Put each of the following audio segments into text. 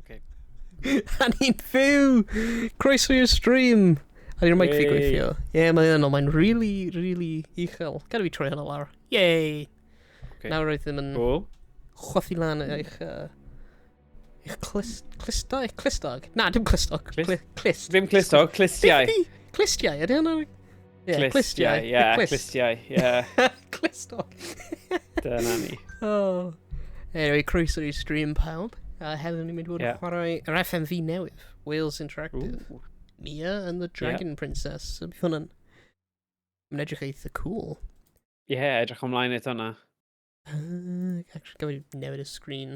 Okay. A ni'n fyw! Croeso i'r stream! A ni'r mic fi gweithio. Ie, yeah, mae yno, mae'n really, really uchel. Gada fi troi hwnna lawr. Yay! Okay. Nawr roedd ddim yn cool. chwythu lan eich... eich clist, clistau? Clustog? Na, dim clustog. Clist? Clist. Ddim clustog, clustiau. Clustiau, ydy hwnna? Yeah, clustiau, ie, clustiau, ie. Clustog. Dyna ni. Oh. Anyway, croeso i stream pawb. Heddiw ni'n mynd i fod yn chwarae yr FMV newydd, Wales Interactive. Ooh. Mia and the Dragon Princess. So bydd hwnna'n... Mae'n edrych eitha cool. Ie, yeah, edrych ymlaen at hwnna. Actually, gaf i newid y sgrin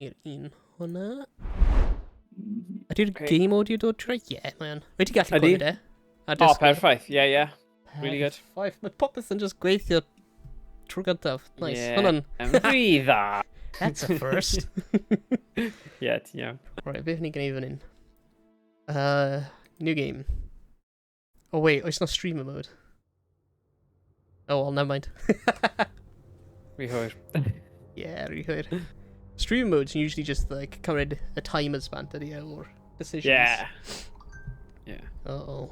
i'r un hwnna. Ydy'r Okay. game audio dod trwy? Ie, yeah, mae o'n. Wedi gallu Ydi? clywed e. Ar O, Discord. perffaith. Ie, ie. Really good. Perffaith. Mae popeth yn just gweithio trwy gyntaf. Nice. Ie. Hwnna'n... Rhy dda. That's a first. Ie, ti'n iawn. Right, beth ni'n gwneud fan hyn? New game. Oh wait, oes na streamer mode? Oh well, never mind. Rhy hwyr. Yeah, rhy hwyr. Streamer mode's usually just like cymryd y timers bant ydi e, or decisions. Yeah. Yeah. Uh-oh.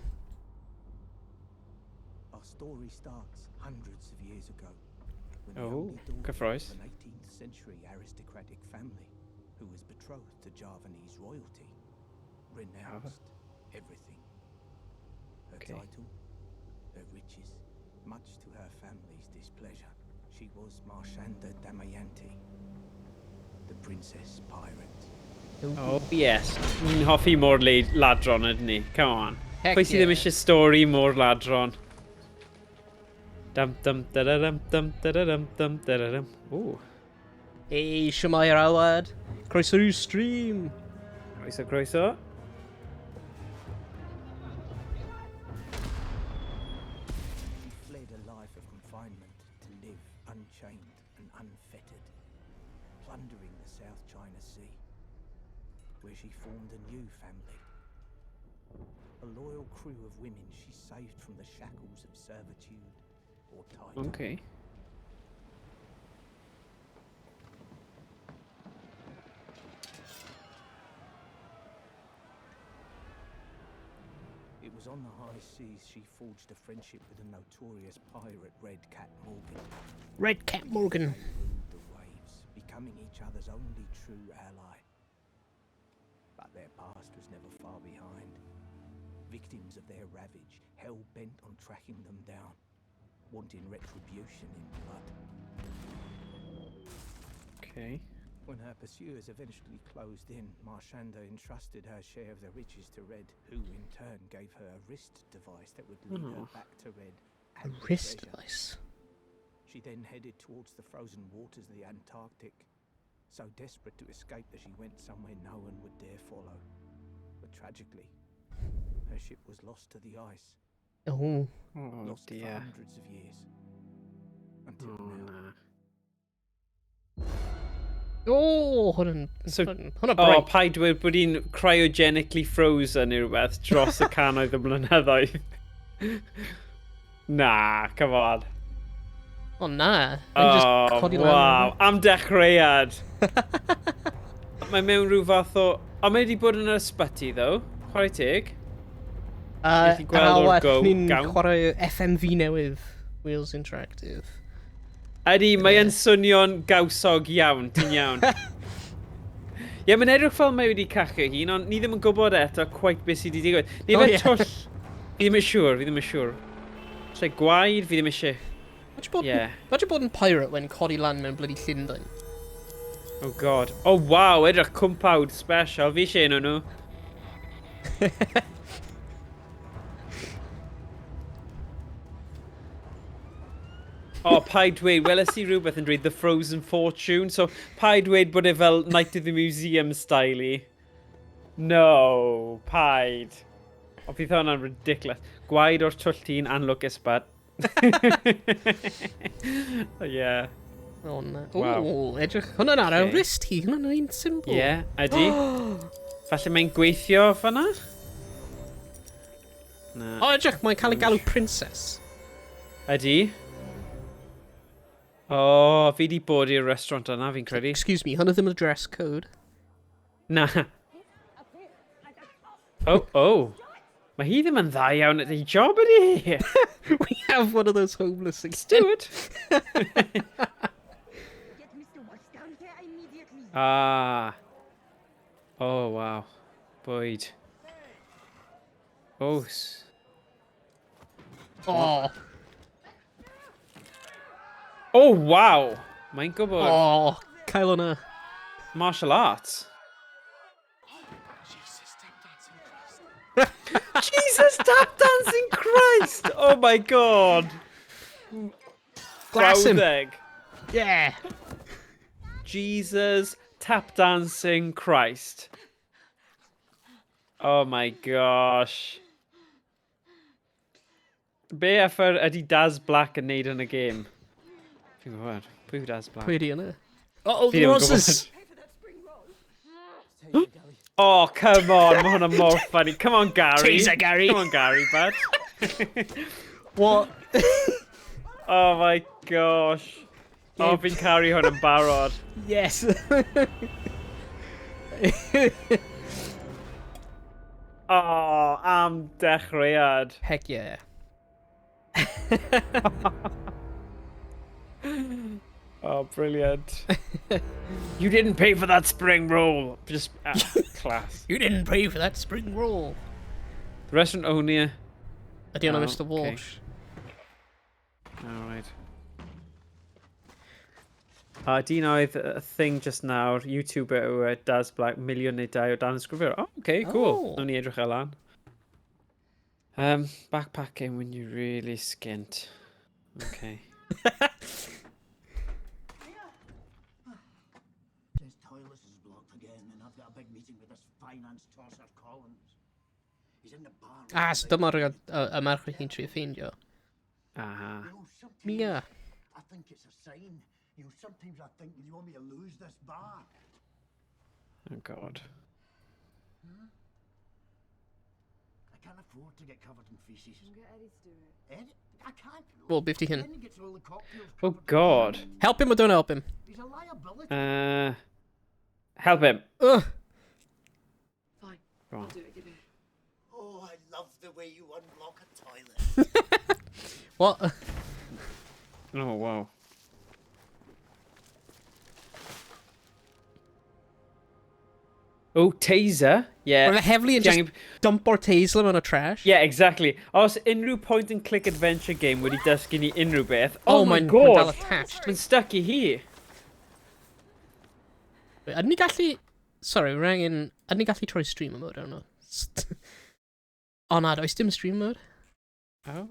Our story starts hundreds of years ago. When the Oh, only daughter cyffrous. of an 18th century aristocratic family who was betrothed to Javanese royalty renounced everything. Her Okay. title, her riches, much to her family's displeasure. She was Marshanda Damayanti, the princess pirate. Oh, yes. Ni'n hoffi môr ladron ydyn ni. Come on. Heck Pwy sydd ddim yeah. eisiau stori môr ladron? Dum dum da da dum dum da da dum dum da da dum. Ooh. Hey, shwmae yr alwad. Croeso i'r stream. Croeso, croeso. She fled a life of confinement to live unchained and unfettered, plundering the South China Sea, where she formed a new family. A loyal crew of women she saved from the shackles of servitude or title. Okay. It was on the high seas she forged a friendship with the notorious pirate Red Cat Morgan. Red Cat Morgan. They ruled the waves, becoming each other's only true ally. But their past was never far behind. Victims of their ravage, hell-bent on tracking them down, wanting retribution in blood. Okay. When her pursuers eventually closed in, Marshanda entrusted her share of the riches to Red, who in turn gave her a wrist device that would lead her Oh. back to Red A and the wrist treasure. device. She then headed towards the frozen waters of the Antarctic, so desperate to escape that she went somewhere no one would dare follow. But tragically, her ship was lost to the ice, Oh. Oh lost for dear. hundreds of years. Until Oh now. na. Oh, hwnna'n... So- hwnna'n Oh, bright. paid dweud bod hi'n cryogenically frozen neu rhywbeth dros y cannoedd o blynyddoedd. Na, come on. Oh, na. Mae'n just Oh, codi lan. wow. Am dechreuad. Mae mewn rhyw fath o... O, mae wedi bod yn yr ysbyty, ddo. Chwarae teg. Gallu gweld Yr o'r alwad, go ni'n gown. chwarae FMV newydd, Wales Interactive. Ydy, mae yn swnio'n gawsog iawn, ti'n iawn. Ie, yeah, mae'n edrych fel mae wedi cachu hun, ond ni ddim yn gwybod eto quite beth sydd wedi digwydd. Neu Oh, fe ie. twll... Fi ddim yn siŵr, fi ddim yn siŵr. Lle gwaed, fi ddim eisiau... Imagine bod, Ie. imagine bod yn pirate when codi lan mewn bloody Llundain. Oh god. Oh wow, edrych cwmpawd special. Fi eisiau un o'n nhw. Oh, paid dweud, weles i rhywbeth yn dweud The Frozen Fortune, so paid dweud bod e fel Night at the Museum style-y. No, paid. O, fydd hwnna'n ridiculous. Gwaed o'r twll tîn, anlwcus, but... yeah. Oh, na. Wow. Ooh, edrych. Hwnna'n ar Okay. okay. wrist hi. Hwnna'n un symbol. Yeah, ydy. Falle mae'n gweithio fan'na? Na. O, edrych, mae'n cael ei galw princess. Ydy. O, oh, fi di bod i'r restaurant yna, fi'n credu. Excuse me, hwnna ddim y dress code. Na. Oh, oh. Mae hi ddim yn dda iawn at ei job ydi hi. We have one of those homeless things. Do it. Get Mr. Watts down here immediately. Ah. Oh, wow. Bwyd. Oh. Oh. Oh, wow. Mae'n gwybod. Oh. Cael hwnna. Martial arts. Jesus, tap dancing Christ. Jesus, tap dancing Christ! Oh my God. Glass him. Brawddeg. Yeah. Jesus, tap dancing Christ. Oh my gosh. Be effort ydy Daz Black yn neud yn y game? Fi'n gwybod. Pwy yw Daz Black? Pwy di yna? Oh, Fi the ddim yn roses! gwybod. Oh, come on. Mae hwnna mor funny. Come on, Gary. Taser, Gary. Come on, Gary, bud. What? Oh my gosh. Oh, fi'n caru hwn yn barod. Yes. Oh, am dechreuad. Heck yeah. Oh, brilliant. You didn't pay for that spring roll. Just class. You didn't pay for that spring roll. The restaurant owner. Ydy hwnna Oh, Mr okay. Walsh? All right. Dyn oedd y thing just nawr, YouTuber yw Daz Black, 1.2 miliwn o danysgrifiwr. Oh, okay, cool. Oh. Nawn ni edrych e lan. Backpacking when you're really skint. Okay. This toilet is blocked again, and I've got a big meeting with this finance tosser Collins. He's in the bar. Ah, so dyma'r y merch oedd hi'n trio ffeindio. Aha. You know, sometimes Mia. I think it's a sign. Sometimes I think you want me to lose this bar. Oh, God. I can't afford to get covered in feces. Get Eddie to do it. Ed, I can't. Well, beth di hyn? Then he gets all the cocktails Oh, covered in God. Help him or don't help him? He's a liability. Help him. Ugh. Fine. Go on. I'll do it. Give it. Oh, I love the way you unblock a toilet. What? Oh, wow. Oh, taser. Yeah. Well, heavily and just Ti angen- dump or taser him on a trash? Yeah, exactly. Os unrhyw point and click adventure game wedi dysgu ni unrhyw beth. Oh, Oh, my mae'n ma dal God. attached. Mae'n stuck i hi. Wait, ydyn ni gallu... Sorry, we're angen... Ydyn ni gallu troi streamer mode arno? O na, does dim streamer mode? Oh.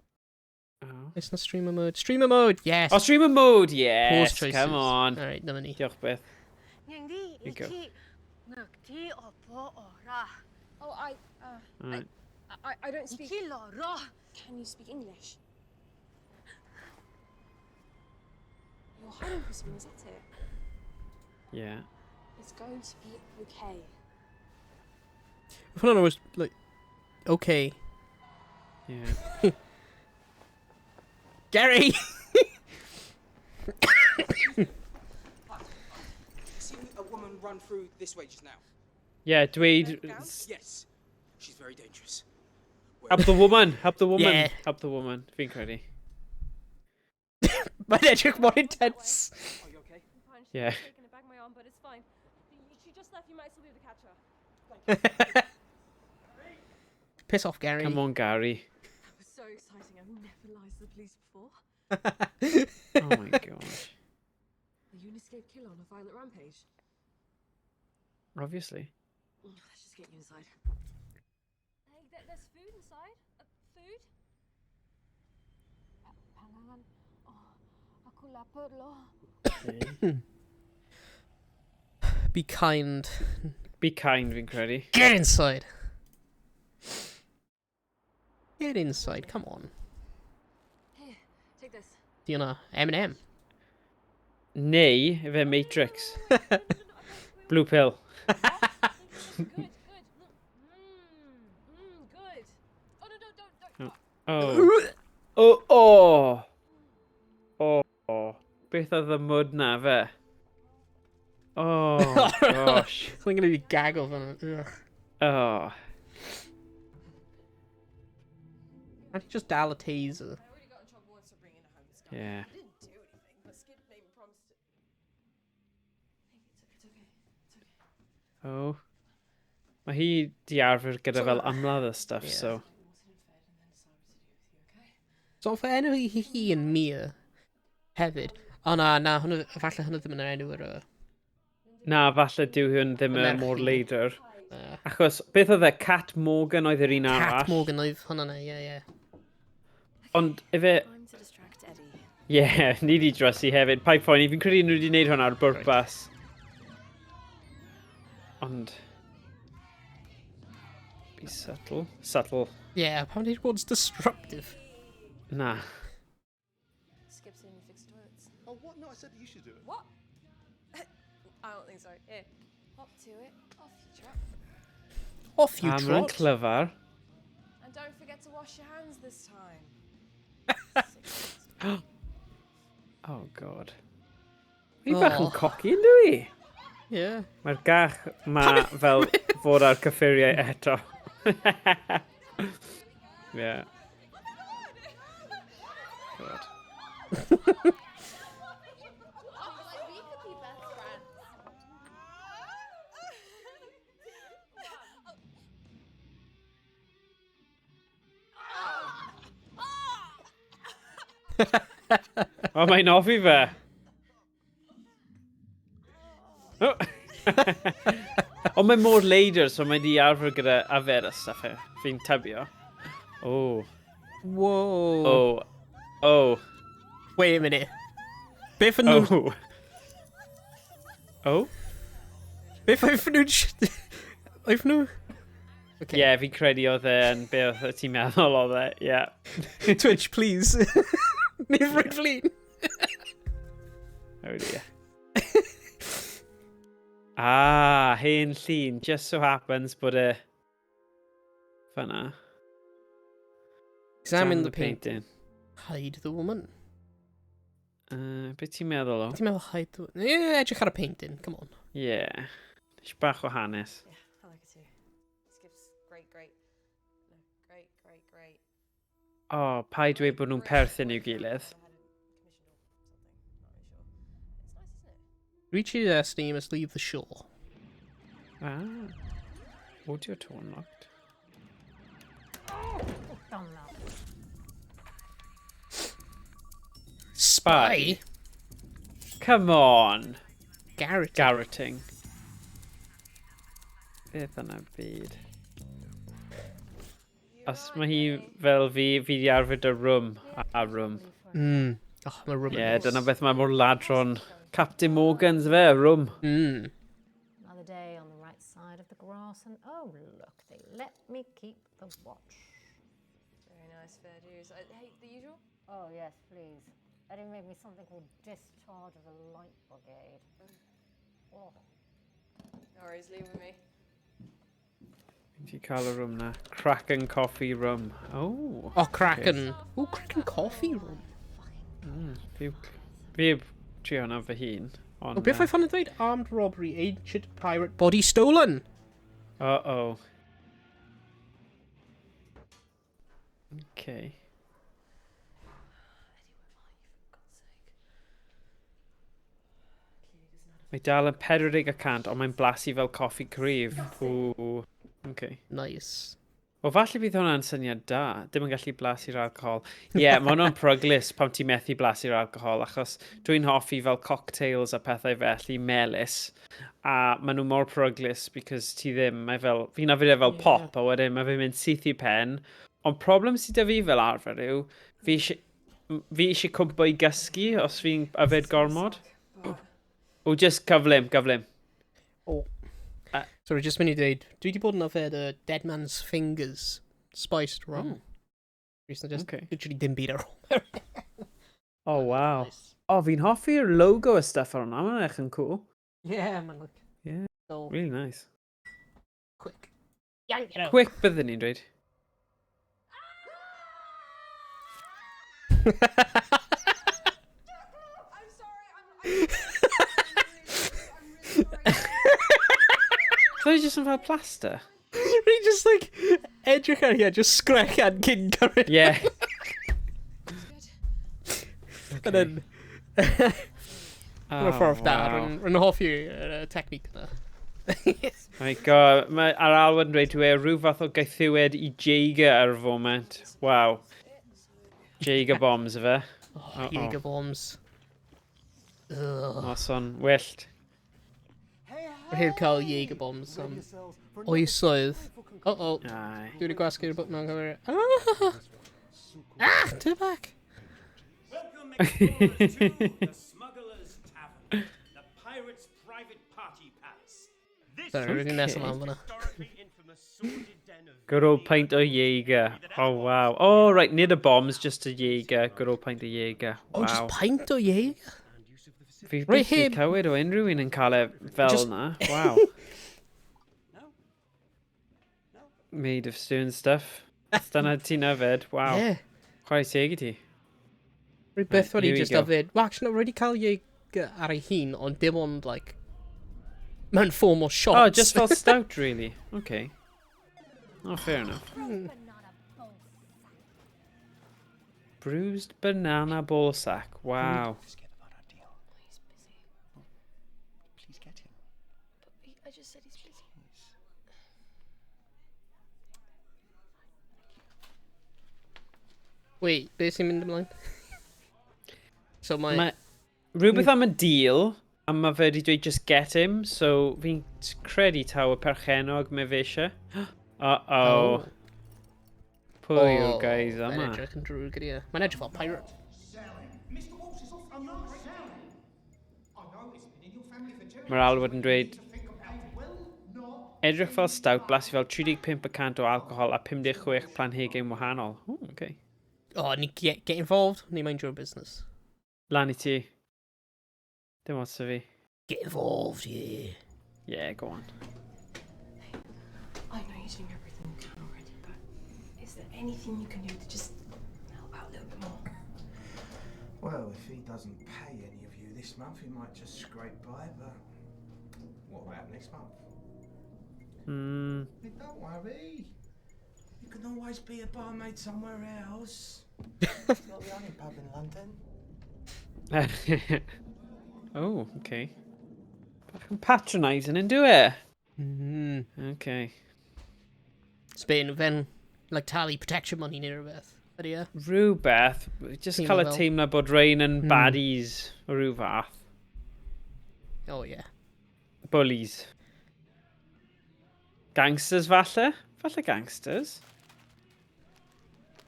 Oh. Oes na streamer mode? Streamer mode, yes! Oh, streamer mode, Pause yes. choices. Come on. Alright, dyma ni. Diolch beth. Nyangdi You go. iki ngakti opo ora. Oh, I, Alright. I don't speak. Iki loro. Can you speak English? You're hiding from someone, is that it? Yeah. It's going to be okay. Hwnna'n always, like... Okay. Yeah. Gary! Seen a woman run through this way just now. Yeah, dweud... Yes. She's very dangerous. Help the woman. Help the woman. Yeah. Help the woman. Fi'n credu. Mae'n edrych mor intense. Are you okay? I'm fine. She's Yeah. taken a bag my arm, but it's fine. She just left. You might still be able to catch her. Piss off, Gary. Come on, Gary. That was so exciting. I've never lied to the police before. Oh my gosh. Are you an escaped killer on a violent rampage? Obviously. Let's just get you inside. Hey, there's food inside. Food? Pangangan. Oh, aku lapar loh. Okay. Be kind. Be kind, fi'n credu. Get inside. Get inside, come on. Here, take this. Di hwnna M&M. Neu, efe Matrix. Blue pill. Good, good. Good. Oh no, don't, don't, don't. Oh. Oh, oh. Oh. Oh. Beth oedd y mwd na fe? Oh, gosh. Mae'n gonna be gaggle fan. Ugh. Oh. Can't you just dal a taser? I already got in trouble once for bringing a homeless guy. Yeah. I didn't do anything, but Skip made me promise to. It's, okay. It's okay. Oh. Mae hi di arfer gyda fel ymladd a stuff, Yeah. so... Watered and fed and then decide what to do with you, okay? So for enw hi hi yn Mia hefyd. O na, na, hwnna, falle hwnna ddim yn enw yr... Na, falle dyw hwn ddim Y y merch mor hi. leidr. Uh, Achos, beth oedd e? Cat Morgan oedd yr un Cat arall. Morgan oedd hwnna na, ie, ie. Ond, ife... Time to distract Eddie. Ie, yeah, ni di drysu hefyd. Paid poeni, fi'n credu nhw wedi gwneud hwnna ar bwrpas. Ond... Be subtle. Subtle. Ie, yeah, pam di'r bod disruptive? Na. Skip's seen you fix the toilets. Oh, what? No, I said you should do it. What? I don't think so. Here, hop to it. Off you trot. Off you A maen nhw'n trot. clyfar. And don't forget to wash your hands this time. Oh, God. Fi bach yn Oh. cocky, yn dwi? Ie. Mae'r gach ma fel fod ar cyffuriau eto. yeah. God. Like, we could be best friends. O, mae'n offi fe. Oh. Ond mae mor leidr, so mae di arfer gyda yfed a stuff e. Fi'n tybio. Oh. Whoa. Oh. Oh. Wait a minute. Beth yn nhw... Oh. Oh? Beth oedd nhw'n... Oedd nhw... Okay. Ie, yeah, fi'n credu oedd e'n be oedd ti'n meddwl oedd e, ie. Yeah. Twitch, please. Neu rwy'n flin. Oh dear. Ah, hen llun. Just so happens bod e... Fanna. Examine the painting. Hide the woman. Be ti'n meddwl o? Ti'n meddwl hide the... Ie, yeah, edrych ar y painting, come on. Yeah. Eisiau bach o hanes. Yeah, I like it too. Skip's great, great. No, great, great, great. O, oh, paid dweud bod nhw'n perthyn i'w gilydd. I hadn't commissioned or something. Not really sure. It's nice, isn't it? Reach your destiny, you must leave the shore. Ah. Audio tone locked. Done that. Spy? Come on. Garrett. Garroting. Beth yna byd. Os mae hi fel fi, fi di arfer dy rum a rum. Oh, mae rum Ie, yn yeah, nice. dyna beth mae mor ladron. Captain Morgan's fe, rum. Another day on the right side of the grass, and oh, look, they let me keep the watch. Very nice, fair dues. Hey, the usual? Oh, yes, please. Eddie made me something called Discharge of the Light Brigade. Oh, No worries, leave with me. Ti cael y rum na. Kraken Coffee Rum. Oh. Oh, Kraken. Oh, Kraken Coffee Rum. Fi heb trio hwnna fy hun. Ond, Oh, beth oedd hwnna'n dweud? Armed robbery, ancient pirate body stolen. Uh-oh. Okay. Eddie, where are you, for God's sake? Clearly doesn't have Mae dal yn 40%, ond mae'n blasu fel coffi cryf. Ooh. Okay. Nice. O, falle bydd hwnna'n syniad da. Dim yn gallu blasu'r alcohol. Ie, yeah, mae hwnna'n peryglus pan ti'n methu blasu'r alcohol, achos dwi'n hoffi fel cocktails a pethau felly melys, a maen nhw mor peryglus because ti ddim, mae fel, fi'n arfer e fel pop, a wedyn mae fe'n mynd syth i pen. Ond problem sydd 'da fi fel arfer yw, fi eisiau cwmpo i gysgu os fi'n yfed gormod. O, just cyflym, gyflym. Oh. Sorry, just mynd i dweud, dwi wedi bod yn yfed Dead Man's Fingers spiced rum. Recently, just Okay. literally dim byd ar ôl. Oh, wow. Nice. O, fi'n hoffi'r logo a stuff ar hwnna, mae'n edrych yn cool. Yeah, man, look. Yeah. So Really nice. quick. Yank it out. Quick, byddwn ni'n dweud. I'm sorry, I'm really sorry. I'm really sorry. So just yn fel plaster? Rwy'n just like edrych ar hi a just sgrechian cyn cymryd. Yeah. And then, Oh, oh, ffordd da, wow. rwy'n hoffi yr technique yna. My god, mae ar Alwyn yn dweud dwi e rhyw fath o gaethiwed i Jaeger ar y foment. Wow. Jaeger bombs efe. Oh, Jaeger bombs. Ugh. Noson wyllt. Rwy'n heb cael Jaeger bombs am oesoedd. Uh-oh. Aye. Dwi wedi gwasgu'r button o'n cymryd. Ah! Ah! Turn back! Welcome, explorers, to the Smuggler's Tavern, the pirates' private party palace. This Sorry, rwy'n Okay. nes ymlaen fyna. historically infamous sordid den of Good old pint o Jaeger. Oh, wow. Oh, right, nid y bombs, just a Jaeger. Good old pint o Jaeger. Oh, Wow. just pint o Jaeger? Fi Rwy byth wedi heb- clywed o unrhyw un yn cael e fel Just- na. Wow. Made of stone stuff. Dyna ti'n yfed. Wow. Yeah. Chwarae teg i ti. Rwy byth wedi here we just go. yfed. Well, actually, no, rwy wedi cael Jaeger ar ei hun, ond dim ond, like, mewn form o shots. Oh, just fel stout, really. Okay. Oh, fair enough. Banana ball sack. Bruised banana ball sack. Wow. Just get about our deal. He's busy. Please get him. But I just said he's busy. Wait, beth sy'n mynd ymlaen? So mae... Mae rhywbeth am y deal, a mae fe wedi dweud just get him, so fi'n credu taw y perchennog mae fe eisiau. Uh-oh. Pwy yw'r guys Mae'n yma? edrych yn drwg gyda. Mae'n edrych fel pirate. Mae'r alwad yn dweud, edrych fel stout, blasu fel 35% o alcohol a 56 planhigyn wahanol. Oh, okay. Oh, ni get involved. Ni mind your own business. Lan i ti. Dim ots o fi. Get involved, yeah. Yeah, go on. I know you're doing everything you can already, but is there anything you can do to just help out a little bit more? Well, if he doesn't pay any of you this month, he might just scrape by, but what about next month? Hey, don't worry. You can always be a barmaid somewhere else. It's not the only pub in London. Oh, okay. Bach yn patronising yn do e? Okay. Spain, fe'n, like, talu protection money neu rhywbeth. Ydy e? Rhywbeth, just Teimlo cael y fel. teimlo bod rhain yn baddies o rhyw fath. Oh, yeah. Bullies. Gangsters falle? Falle gangsters.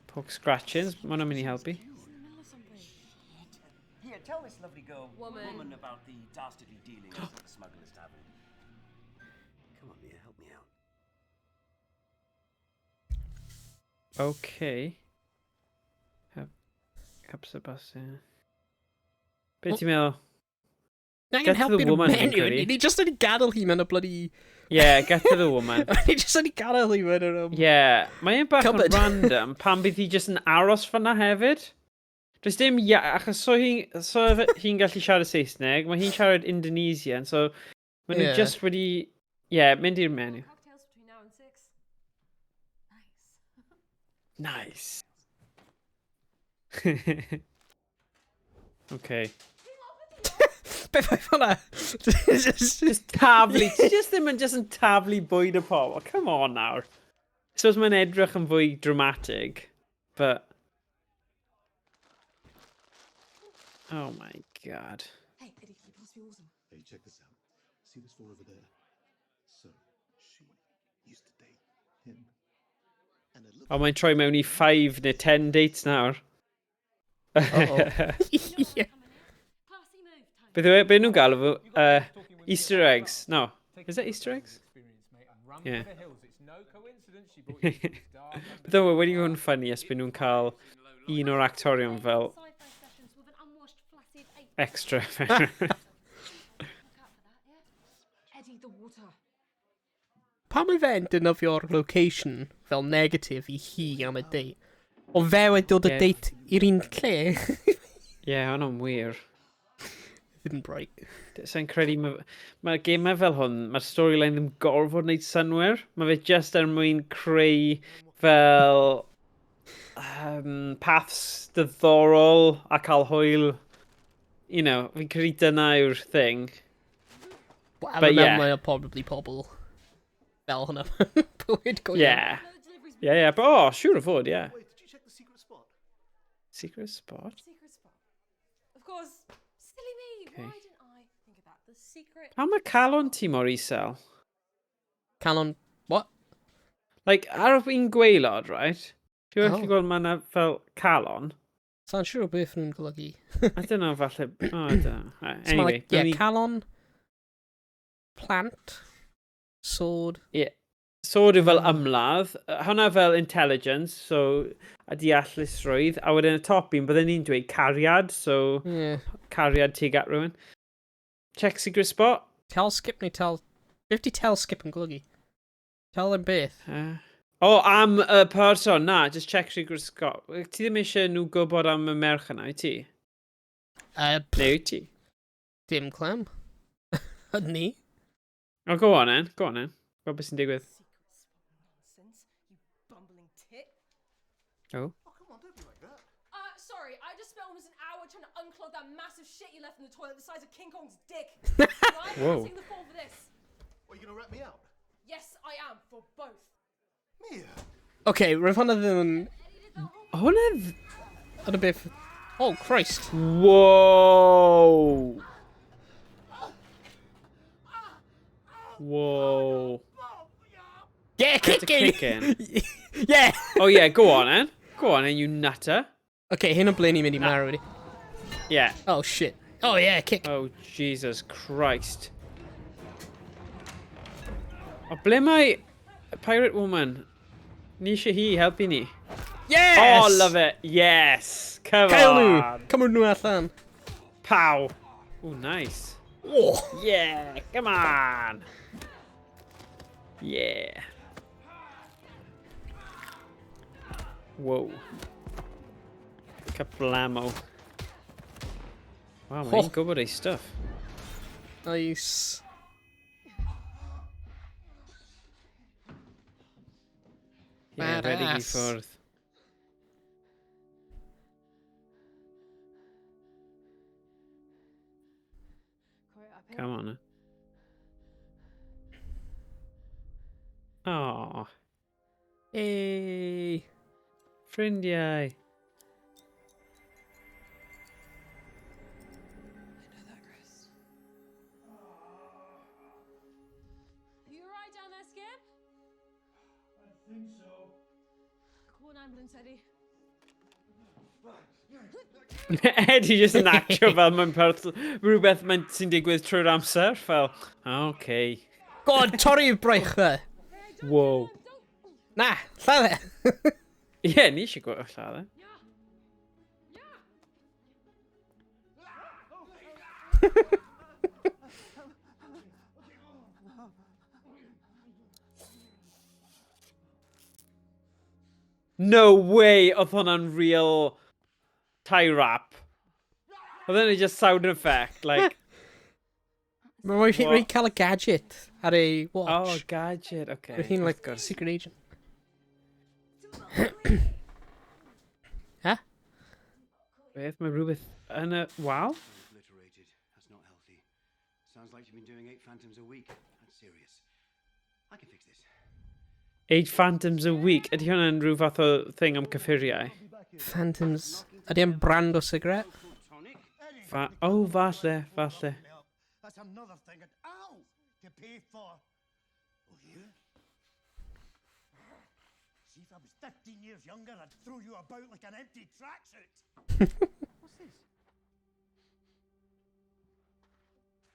Pork scratchings, ma hwnna'n mynd i helpu. Here, tell this lovely girl Woman. about the dastardly dealings at the Smuggler's Tavern. Come on, Mia, help me out. Okay. Help Sebastian. Be ti'n meddwl? Na, Get to helpu the woman, fi'n menu. credu. Ni just wedi gadael hi mewn y bloody... Yeah, get to the woman. Ni just wedi gadael hi mewn yr... Yeah, mae'n bach yn Cupboard. random pan bydd hi jyst yn aros fyna hefyd. Does dim ia, achos so hi'n so hi'n gallu siarad Saesneg, mae hi'n siarad Indonesian, so maen nhw Yeah. just wedi, yeah, mynd i'r menu. Cocktails between now and 6. Nice. Nice. Okay. Beth mae hwnna? Just... Just taflu, ti just ddim yn just yn taflu bwyd y pobl. Come on nawr. Suppose mae'n edrych yn fwy dramatic, but... Oh my god. Hey, Eddie, can you pass me water? Hey, check this out. See this door over there? So, she used to date him. And it looked O, mae'n troi mewn i 5 neu 10 dates nawr. Uh-oh. Yeah. Classy move, Tony. Beth yw e? Be nhw'n galw fo? Easter eggs. No. Is it Easter eggs? Yeah. Beth yw e wedi bod yn funny os byd nhw'n cael un o'r actorion fel Sci-fi sessions with an unwashed, flaccid ape. extra. Look out for that, yeah? Eddie, the water. Pam mae fe'n defnyddio'r location fel negatif i hi am y date? Ond fe wedi dod y Ie. date i'r un lle. yeah, hwnna'n wir. Ddim yn bright. Sa'n credu, mae'r ma gemau fel hwn, mae'r storyline ddim gorfod wneud synwyr. Mae fe just er mwyn creu fel paths diddorol a cael hwyl. You know, fi'n credu dyna yw'r thing. Well, But yeah. Mae o probably pobl fel hwnna. Bywyd go iawn. Yeah. Yeah, but oh, siŵr o fod, yeah. Wait, did you check the secret spot? Secret spot? Secret spot. Of course. Silly me. Okay. Why didn't I think of that? The secret. Pam mae calon ti mor isel? Calon, what? Like, ar un gwaelod, right? Ti'n gallu Oh. gweld mae yna fel calon? Sa'n siŵr o beth nhw'n golygu. I don't know, falle... Oh, I don't know. Right, So mae anyway, like, yeah, nawn ni- calon, plant, sword. Yeah. Sword yw fel ymladd. Hwnna fel intelligence, so a deallusrwydd. A wedyn y top un, bydden ni'n dweud cariad, so Yeah. cariad tuag at rhywun. Check secret spot. Tell Skip neu tell... Beth di tell Skip yn golygu? Tell them beth. Oh, am y person, na, just check secret spot. Ti ddim eisiau nhw gwybod am y merch yna, wyt ti? Neu wyt ti? Dim clem. Ni? Oh, go on then, go on then. Gweld beth sy'n digwydd. Nonsense. You bumbling tit. Oh. Sorry, I just spent almost an hour trying to unclog that massive shit you left in the toilet the size of King Kong's dick. Right? Whoa. I'm taking the fall for this. What, are you gonna rat me out? Yes, I am, for both. Mia! Okay, roedd hwnna ddim yn... Hwnna... Hwnna beth... Oh, Christ. Whoa! Whoa. Yeah, Get a kick kick in. Yeah! Oh yeah, go on then. Go on then, you nutter. Okay, hyn o ble ni'n mynd i marw wedi. Yeah. Oh, shit. Oh, yeah, kick. Oh, Jesus Christ. O, ble mae Pirate Woman? Ni eisiau hi helpu ni. Yes! Oh, love it. Yes. Come Cael nhw! on. Cymryd nhw allan. Pow. Oh, nice. Oh. Yeah, come on. Yeah. Whoa. Kablamo. Wow, mae'n Oh. gwybod ei stuff. Nice. Yeah, ready i Badass. ffwrdd. Come on. Oh, Hey. ffrindiau. I know that, Chris. You alright down there, Skip? I think so. Call an ambulance, Eddie. Eddie just yn actio fel mae'n perth rhywbeth mae'n sy'n digwydd trwy'r amser, fel, okay. God, torri braich fe. Whoa. Na, lladd e. Ie, yeah, ni eisiau gweld lladd e. No way oedd hwnna'n real tie wrap. Oedd hwnna'n just sound effect, like... Mae rhaid What? rhaid cael y gadget ar ei watch. Oh, gadget, okay. Rhaid hi'n Wrth like gwrs. secret agent. Ha? Beth, mae rhywbeth yn y wal? Obliterated. That's not healthy. Sounds like you've been doing 8 phantoms a week. That's serious. I can fix this. 8 phantoms a week. Ydy hwnna'n rhyw fath o thing am cyffuriau? Phantoms. Ydy e'n brand o cigarette? Fa oh, falle, falle. That's another thing at ow to pay for. Oh, you? See, if I was 15 years younger, I'd throw you about like an empty tracksuit. What's this?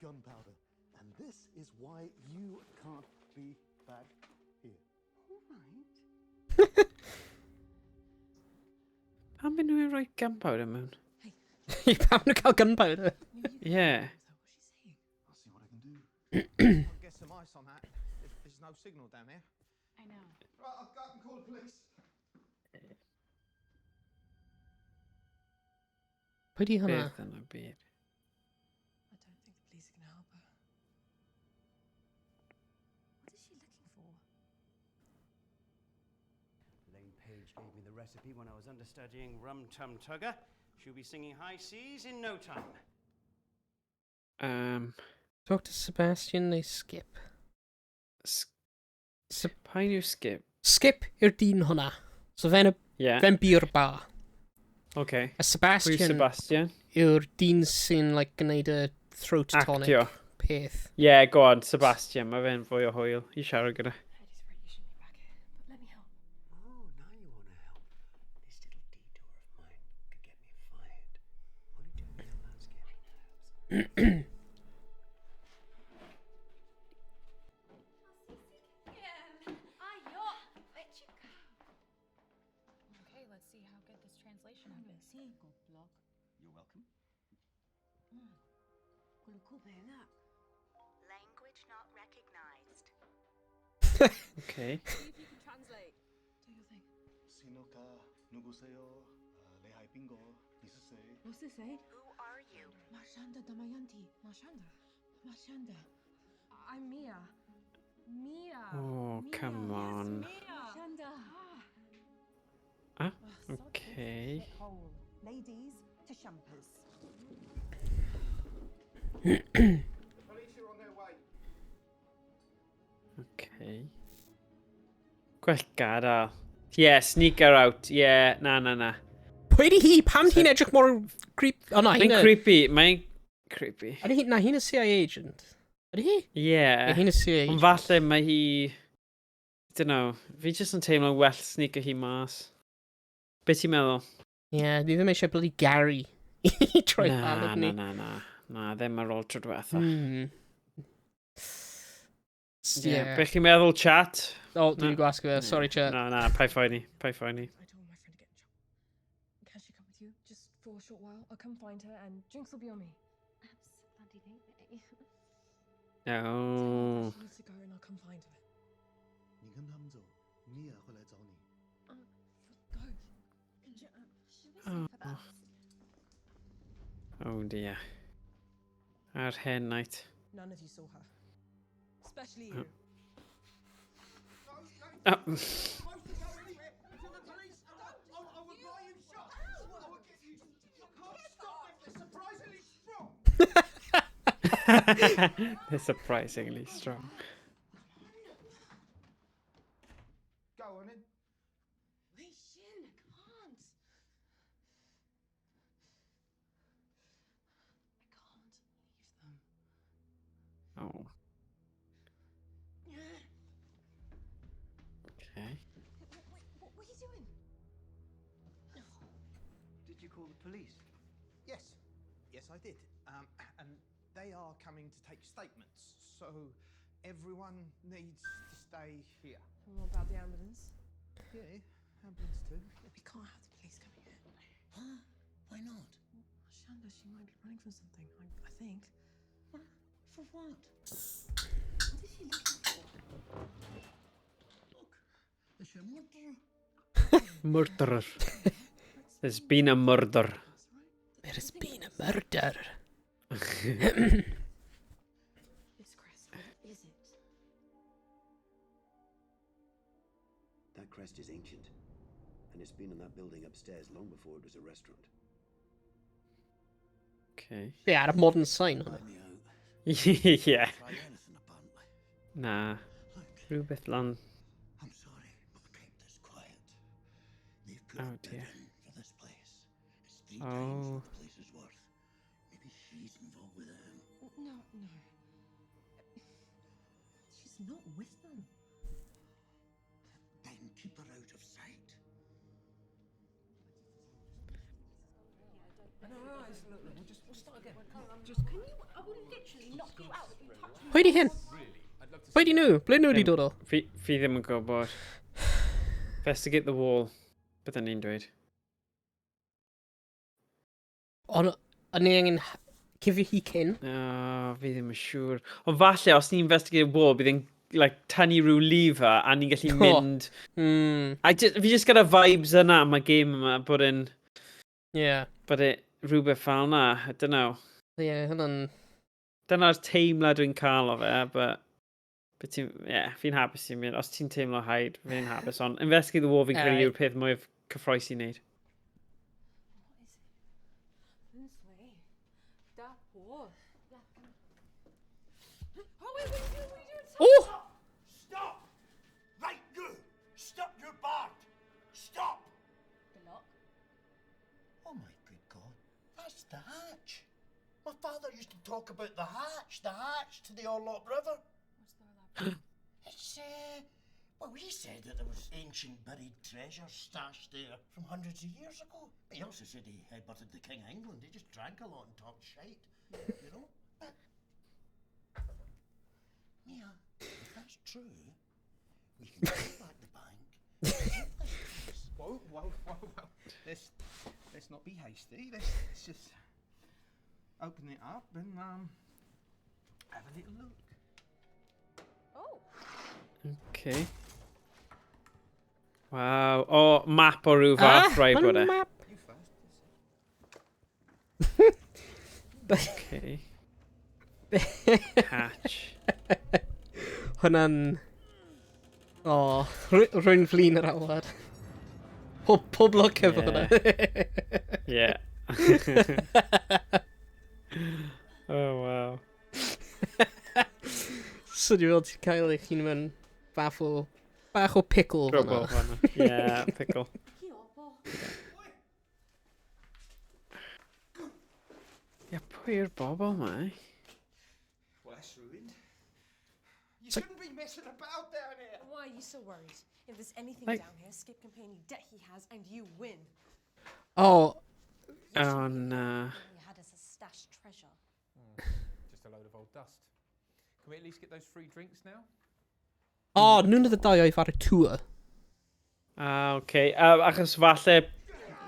Gunpowder. And this is why you can't be back here. All right. Pam byd nhw'n rhoi gunpowder mewn? Pam nhw'n cael gunpowder? Yeah. I'll see what I can do. I'll get some ice on that. There's no signal down here. I know. Right, I'll go up and call the police. Pwy di hwnna? Beth yn y byd? I Sage gave me the recipe when I was understudying Rum Tum Tugger. She'll be singing high seas in no time. Talk to Sebastian neu Skip. Pa un yw Skip? Skip yw'r dyn hwnna. So fe'n y fe'n bu'r bar. Okay. A Sebastian, Pwy yw Sebastian? Yw'r dyn sy'n like, gwneud y throat tonic Actio. peth. Yeah, go on, Sebastian. Mae fe'n fwy o hwyl i siarad gyda. Let me help. Oh, now you want to help. This little detour of mine could get me fired. Only do me on that, Skip. Where'd you go? Okay, let's see how good this translation app is. You're welcome. Language not recognized. Okay. See if you can translate. Do your thing. 신호가 누구세요? 你係邊個？你是誰？ What's this, eh? Who are you? Marshanda Damayanti. Marshanda. Marshanda. I'm Mia. Mia. Oh, come on. Marshanda. Ah, okay. Hole. Ladies to champers. The police are on their way. Okay. Gwell gadael. Yeah, sneak her out. Yeah, na. Pwy di hi? Pam hi'n edrych mor creep... O na, Mae'n hi'n... creepy. Mae'n creepy. Ydy hi... Na, hi'n y CIA agent. Ydy hi? Yeah. Ie, hi'n y CIA Ond agent. falle mae hi... I don't know. Fi jyst yn teimlo well sneaker hi mas. Be ti'n meddwl? Ie, yeah, ni ddim eisiau bloody Gary i troi Na, lan na, ni. na. Na, ddim ar ôl tro diwetha. Yeah. Be chi'n meddwl, chat? O, dwi wedi gwasgu fe. Sorry, chat. Na, paid phoeni. Paid phoeni. I don't want my friend to get in trouble. Can she come with you? Just for a short while? I'll come find her and drinks will be on me. Absolutely. No. She needs to go and I'll come find her. 你跟他們走，米娅會來找你。 Go. Oh. Oh dear. Ar hen night. None of you saw her. Especially Oh. you. Oh. Supposed to go anywhere until the police. I will buy you shots. I will get you. You can't stop them. They're surprisingly strong. They're surprisingly strong. Go on then. Wei Shin, I can't. I can't leave them. Oh. Okay. Wait, wait, what were you doing? Did you call the police? Yes. Yes, I did. And they are coming to take statements. So everyone needs to stay here. And what about the ambulance? Yeah, ambulance too. We can't have the police coming in. Huh? Why not? Shanda, she might be running from something, I think. For what? What is she looking for? Look, there's a murderer. Murderer. There's been a murder. There has been a murder. This crest, what is it? That crest is ancient, and it's been in that building upstairs long before it was a restaurant. Okay. Yeah, ar y modern sign hwnna. Buy me out. Yeah. Try anything, apparently. Na. Rhywbeth lan. I'm sorry, but we kept this quiet. They've put Oh, a bid dear. in for this place. It's 3 times Oh. what the place is worth. Maybe she's involved with them. No. She's not with them. Then keep her out of sight. Can you? I will literally knock you out if you touch me. Pwy di hyn? Pwy di nhw? Ble nhw wedi dod o? Fi ddim yn gwybod. Investigate the wall. Bydden ni'n dweud. Ond, o'n ni angen cuddio hi cyn. No, fi ddim yn siŵr. Ond falle, os ni'n investigate the wall, bydd e'n like, tynnu rhyw lever a ni'n gallu mynd. Fi just gyda vibes yna am y game yma, bod yn... Bod e rhywbeth fel na, I don't know. Ie, yeah, hwnna'n... Dyna'r teimlad dwi'n cael o fe, but But ti'n, yeah, fi'n hapus i'n mynd. Os ti'n teimlo hide, fi'n hapus. Ond Investigate the War fi'n credu yw'r peth mwyaf cyffroes i wneud. Oh! Stop! Right you! Stop your bark! Stop! The lock. Oh my good God, that's the hatch. My father used to talk about the hatch to the Orlop River. What's the Orlop? It's, well, he said that there was ancient buried treasure stashed there from hundreds of years ago. But he also said he headbutted the King of England. He just drank a lot and talked shite, you know? But, Mia, if that's true, we can take back the bank. Whoa, whoa, whoa, whoa. Let's not be hasty. Let's just open it up and have a little look. Oh. Okay. Wow. O, map o rhyw fath rhaid bod e. Map. You first. Okay. Hatch. Hwnna'n... O, rwy'n flin yr alwad. Pob lwc efo hwnna. Yeah. Oh, wow. So dwi'n fel ti'n cael eich hun mewn bach o pickle Trouble fan'na. fan'na. Yeah, pickle. Yeah, pwy yw'r bobl ma? Well, that's ruined. You shouldn't be messing about down here. Why are you so worried? If there's anything Like- down here, Skip can pay any debt he has and you win. Oh. Oh, na. All you had is a stashed treasure. Just a load of old dust. Can we at least get those free drinks now? O, nhw'n y ddau oedd ar y tour. Ah, okay. Achos falle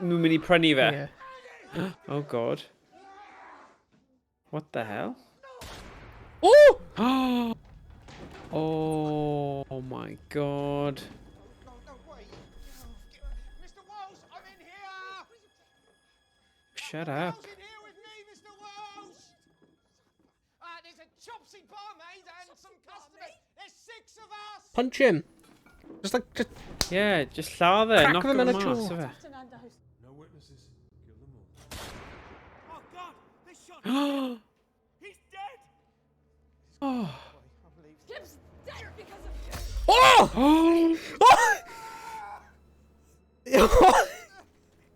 nhw'n mynd i prynu fe. Yeah. Oh, God. What the hell? Oh! Oh my God. No, no, wait. Mr. Wells, I'm in here! Shut up. Wells in here with me, Mr. Wells! There's a chopsy barmaid and some customers. There's 6 of us! Punch him. Just like, just... Yeah, just lladd e, Crack knock him him in the mas, jaw. ife. No witnesses. Kill them all. Oh God! They shot him! He's dead! Oh. Skip's dead because of you! Oh! Oh!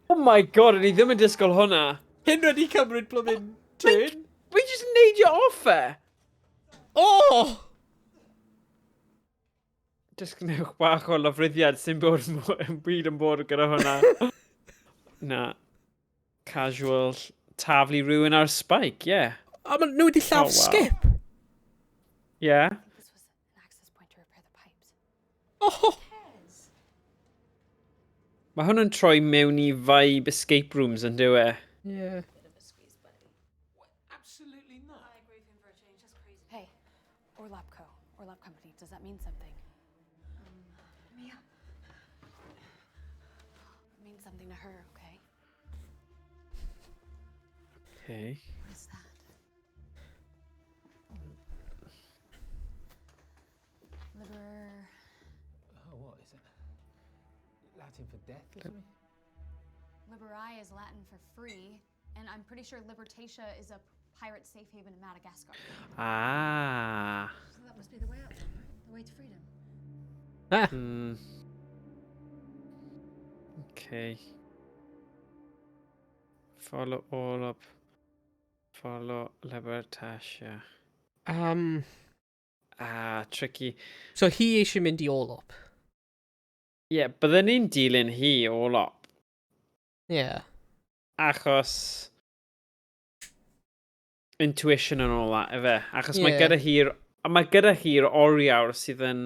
Oh my God, o'n i ddim yn disgwyl hwnna. Hyn wedi cymryd blymyn turn. We just neidio off e. Oh! Just gwnewch bach o lofruddiad sy'n bod yn byd yn bod gyda hwnna. Na. Casual taflu rhywun ar spike, yeah. A ma' nhw wedi lladd Oh, wow. Skip. Yeah. This was an access point to repair the pipes. Oh! Mae hwn yn troi mewn i vibe escape rooms yn dyw e. Yeah. Bit of a squeeze, buddy. Absolutely not. I agree with him for a change. That's crazy. Hey, Orlopco, Orlop Company. Does that mean something? Mia. It means something to her, okay? Okay. What is that? Liber. Oh, what is it? Latin for death or something? Liberi is Latin for free, and I'm pretty sure Libertatia is a pirate safe haven in Madagascar. Ah. So that must be the way out, then, right? The way to freedom. Ah. Okay. Follow all up. Follow Libertatia. Ah, tricky. So hi eisiau mynd i Orlop. Yeah, bydden ni'n dilyn hi Orlop. Yeah. Achos intuition and all that, ife? Achos mae Yeah. gyda hi'r... A mae gyda hi'r oriawr sydd yn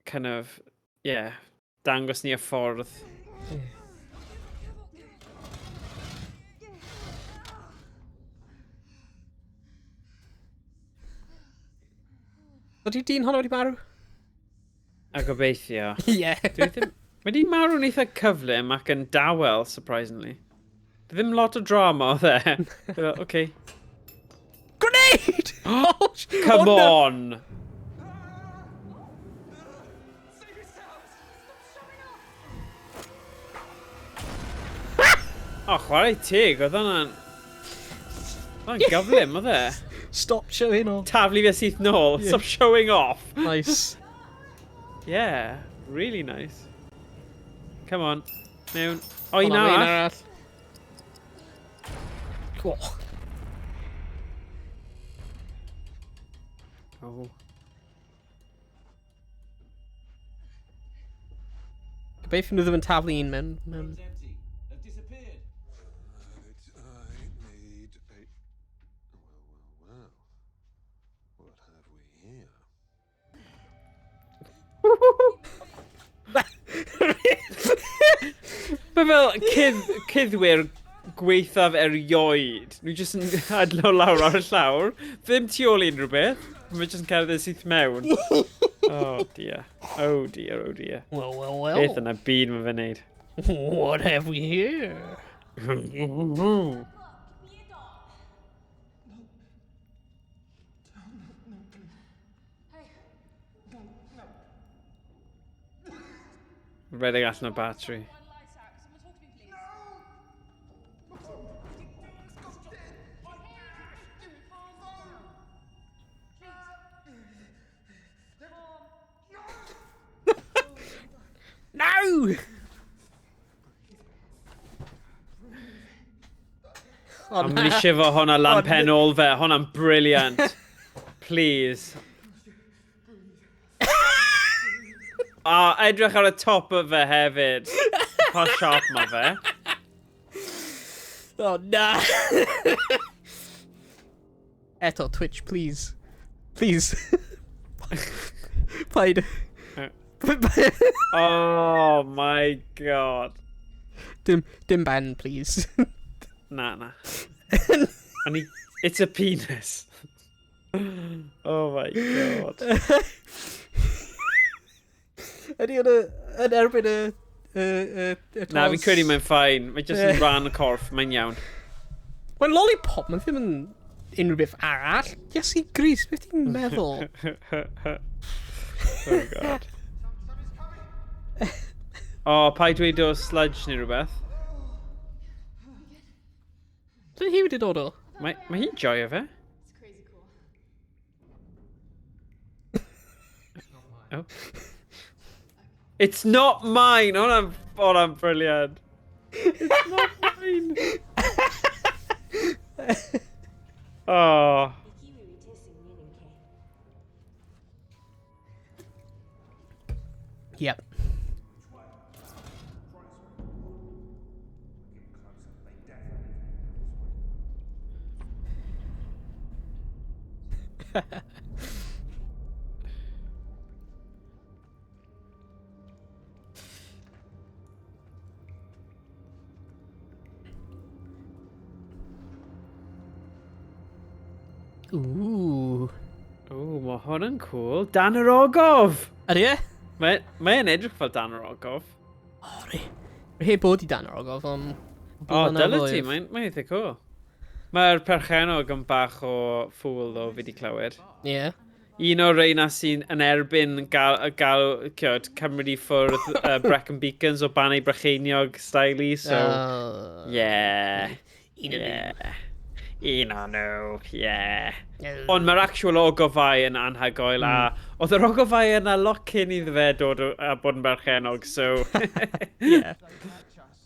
kind of, yeah, dangos ni y ffordd. Ydy dyn honno wedi marw? A gobeithio. Ie. Dwi ddim... Mae di marw'n eitha cyflym ac yn dawel, surprisingly. Ddim lot o drama oedd e. Dwi fel, okay. Grenade! Oh, Come oh, no. on! O, chwarae teg, oedd hwnna'n... Oedd hwnna'n gyflym, oedd e? Stop showing off. Taflu fe syth nôl. Yeah. Stop showing off. Nice. Yeah, really nice. Come on. Mewn. O, un Hwnna, un arall. arall. Oh. Oh. Gobeithio nhw ddim yn taflu un mewn. Mewn. Empty. They've disappeared. But I need a. Well, well, well. What have we here? Mae fel cudd, cuddwyr gweithaf erioed. Nhw jyst yn adlo lawr ar y llawr. Ddim tu ôl i unrhyw beth. Mae jyst yn cerdded syth mewn. Oh dear. Oh dear, oh dear. Well, well, well. Beth yna byd mae fe'n neud. What have we here? Redeg allan o battery. No! Oh, I'm mynd i shifo hwnna lan pen ôl fe. Hwnna'n brilliant. Please. A edrych ar y top o fe hefyd. Pa sharp mae fe. Oh, na! Eto, Twitch, please. Please. Paid. Oh my god. Dim, dim ban, please. Na, na. And he, it's a penis. Oh my god. Ydy yn, y, yn erbyn y... Y, y, y Na, fi'n tos? credu mae'n fine. Mae jyst yn Ie. rhan y corff, mae'n iawn. Mae'n lollipop, mae'n ddim yn unrhyw beth arall. Iesu Gris, beth ti'n meddwl? Oh god. Oh, paid dweud o sludge neu rhywbeth. Ble hi wedi dod o? Mae, mae hi'n joio fe. Oh. It's not mine! Hwnna'n hwnna'n brilliant. It's not mine! Oh. Yep. Ooh. Ooh, mae hwn yn cool. Dan yr ogof! Ydy e? Mae Mae'n edrych fel Dan yr ogof. O, re. Rhi heb bod i Dan yr ogof, ond... O, dyle ti, mae'n mae eitha cool. Mae'r perchennog yn bach o ffŵl, ddo, fi wedi clywed. Ie. Yeah. Un o'r reina sy'n yn erbyn gael, gael cywed, cymryd i ffwrdd Brecon Beacons o Bannau Brycheiniog style so... Yeah. Un o nhw. Yeah. Un o nhw, yeah. No. Ond mae'r actual ogofau yn anhygoel, a oedd yr ogofau yna lot cyn iddo fe dod a bod yn berchennog, so... Yeah.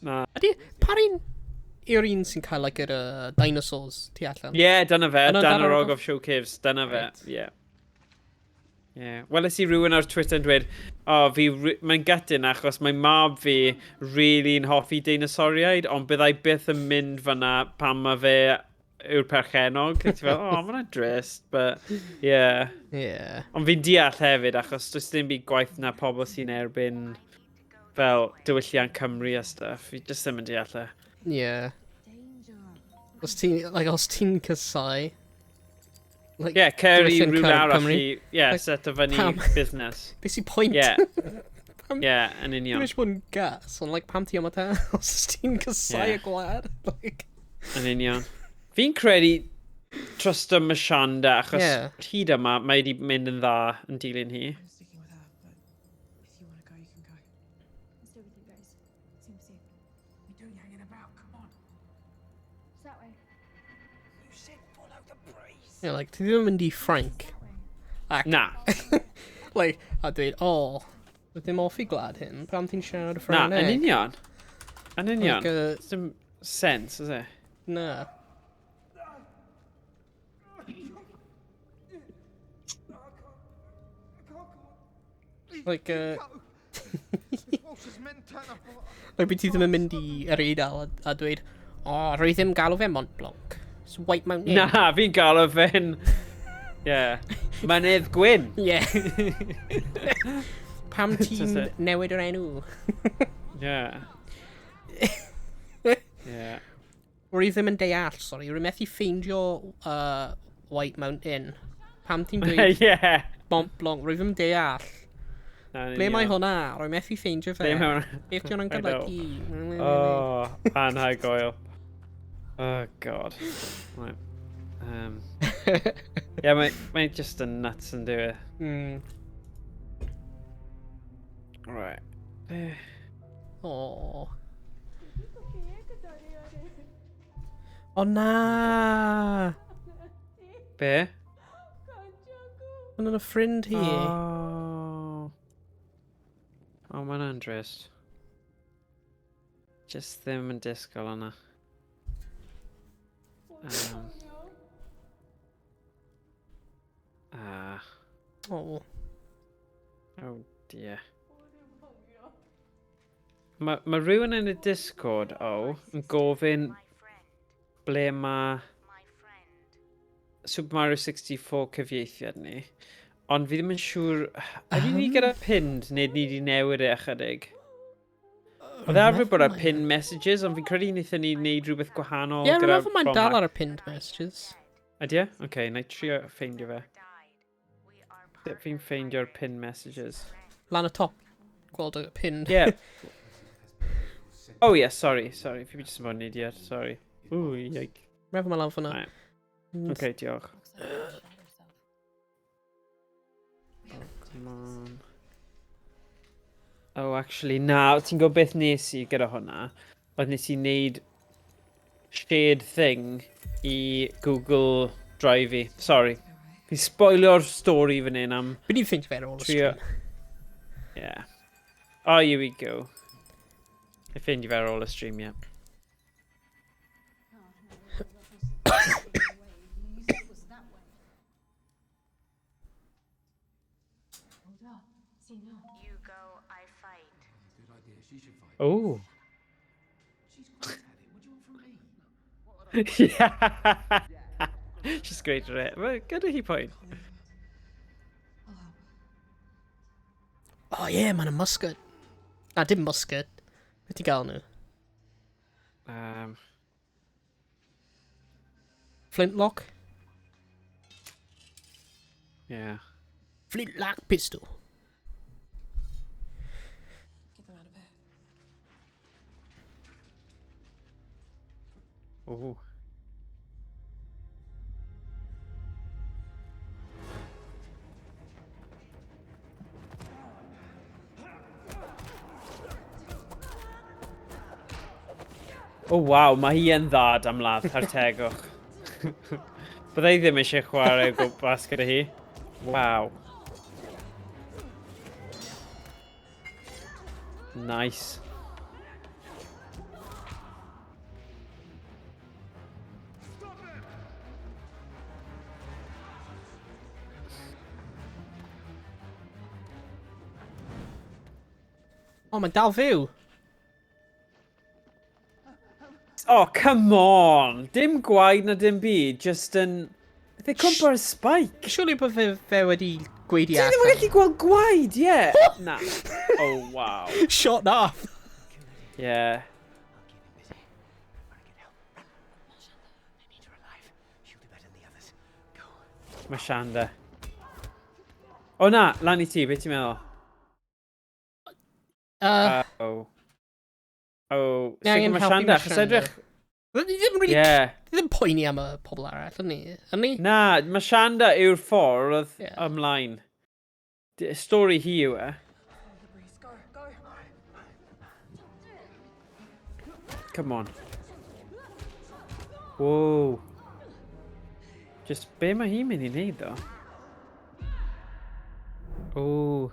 Na. Ydy, pa'r un yw'r un sy'n cael, like, yr dinosaurs tu allan? Ie, yeah, dyna fe, Yna dan Dan yr yr Ogof Show Caves, dyna fe, Right. ie. Yeah. Weles i rhywun ar Twitter yn dweud, o, oh, fi, mae'n gutting achos mae mab fi really'n hoffi deinosoriaid, ond byddai byth yn mynd fyna pan mae fe yw'r perchennog. A ti fel, oh, mae'n drist, but yeah. Yeah. Ond fi'n deall hefyd, achos does dim byd gwaith na pobl sy'n erbyn fel diwylliant Cymru a stuff. Fi just ddim yn deall e. Yeah. Os ti'n, like, os ti'n casau... Like, Yeah, cer i diwylliant rhywle arall Cymru. i, yeah, Like, set o fyny pam? busnes. Beth sy'n point? Yeah. Pam- Yeah, yn union. Dwi'n eisiau bod yn gas, ond like, pam ti yma te? Os ti'n casau Yeah. y gwlad? Like... Yn union. Fi'n credu trusto Mashanda, achos Yeah. hyd yma, mae wedi mynd yn dda yn dilyn hi. I'm sticking with her, but if you want to go, you can go. I'll stay with you guys. Seems safe. We do hanging about, come on. It's that way. You said follow the breeze. Yeah, like, ti ddim yn mynd i Ffrainc. Ac, Na. like, a dweud, o, oh, ddim hoffi gwlad hyn, pam ti'n siarad y Na, Ffrangeg? yn union. Yn union. Like, Dim sense, is it? Na. Like, like, bydd ti ddim yn mynd i yr Eidal a dweud, o, oh, rwy ddim galw fe Mont Blanc. It's White Mountain. Na, fi'n galw fe'n... Yeah. Mynydd Gwyn. Yeah. Pam ti'n That's it. newid yr enw? Yeah. Yeah. Rwy ddim yn deall, sori. Rwy methu ffeindio White Mountain. Pam ti'n dweud Yeah. Mont Blanc? Rwy ddim yn deall. Na, yn Ble mae union. hwnna? Rwy methu ffeindio fe. Ble mae hwnna? Beth di hwnna'n I know. golygu? Oh, anhygoel. Oh, God. Right. Yeah, mae just yn nuts yn dyw e. Right. Oh. O na! Be? Mae'n y ffrind hi. Oh. Oh, mae'n drist. Just ddim yn disgwyl yna. Ah. Oh. Oh dear. Mae rhywun yn y Discord, o, yn gofyn ble mae Super Mario 64 cyfieithiad ni. Ond fi ddim yn siŵr... Ydy ni gyda pinned neu ni wedi newid e ychydig? Oedd e arfer bod ar pinned messages, ond fi'n credu wnaethon ni wneud rhywbeth gwahanol Ie, rwy'n gyda meddwl mae'n ROM dal hack. ar y pinned messages. Ydy e? Oce, okay, na i trio ffeindio fe. Sut fi'n ffeindio'r pinned messages? Lan y top, gweld y pinned. Yeah. Oh yeah, sorry, sorry. Fi jyst yn bod yn idiot, sorry. Ooh, yike. Rwy'n meddwl mae'n lan fyna. Right. Okay, diolch. Come on. Oh, actually, na, ti'n gwybod beth nes i gyda hwnna? Oedd nes i wneud shared thing i Google Drive i. Sorry. Fi'n spoilio'r stori fan hyn am... Fi ni'n ffeindio fe ar ôl y trio- stream. Yeah. Oh, here we go. I ffeindio fe ar ôl y stream, yeah. You go, I fight. Good idea. She should fight. Oh. She's great at it. What do you want from me? Yeah. She's great at it. Well, gyda hi point. Oh yeah, mae'n a musket. Na, dim musket. Beth ti'n gael nhw? Flintlock? Yeah. Flintlock pistol. Get them out of here. Oh. Oh waw, mae hi yn dda am ladd ar tegwch. Byddai ddim eisiau chwarae o gwmpas gyda hi. Waw. Nice. Oh, mae'n dal fyw. Oh, come on! Dim gwaed na dim byd, just yn... They cwmpa ar spike. Surely bod fe wedi gweidi Ti ddim yn gallu gweld gwaed, ie! Yeah. Na. Oh, wow. Shot off. Yeah. Mae Shanda. O na, lan i ti, beth ti'n meddwl? Oh. Oh, Ni angen mae helpu Shanda, achos Mashanda. edrych... Ni ddim really... Yeah. Ni ddim poeni am y pobl arall, ydyn ni? Ydyn ni? Na, mae Shanda yw'r ffordd ymlaen. Stori hi yw e. Come on. Wow. Just be mae hi'n mynd i wneud ddo? Oh.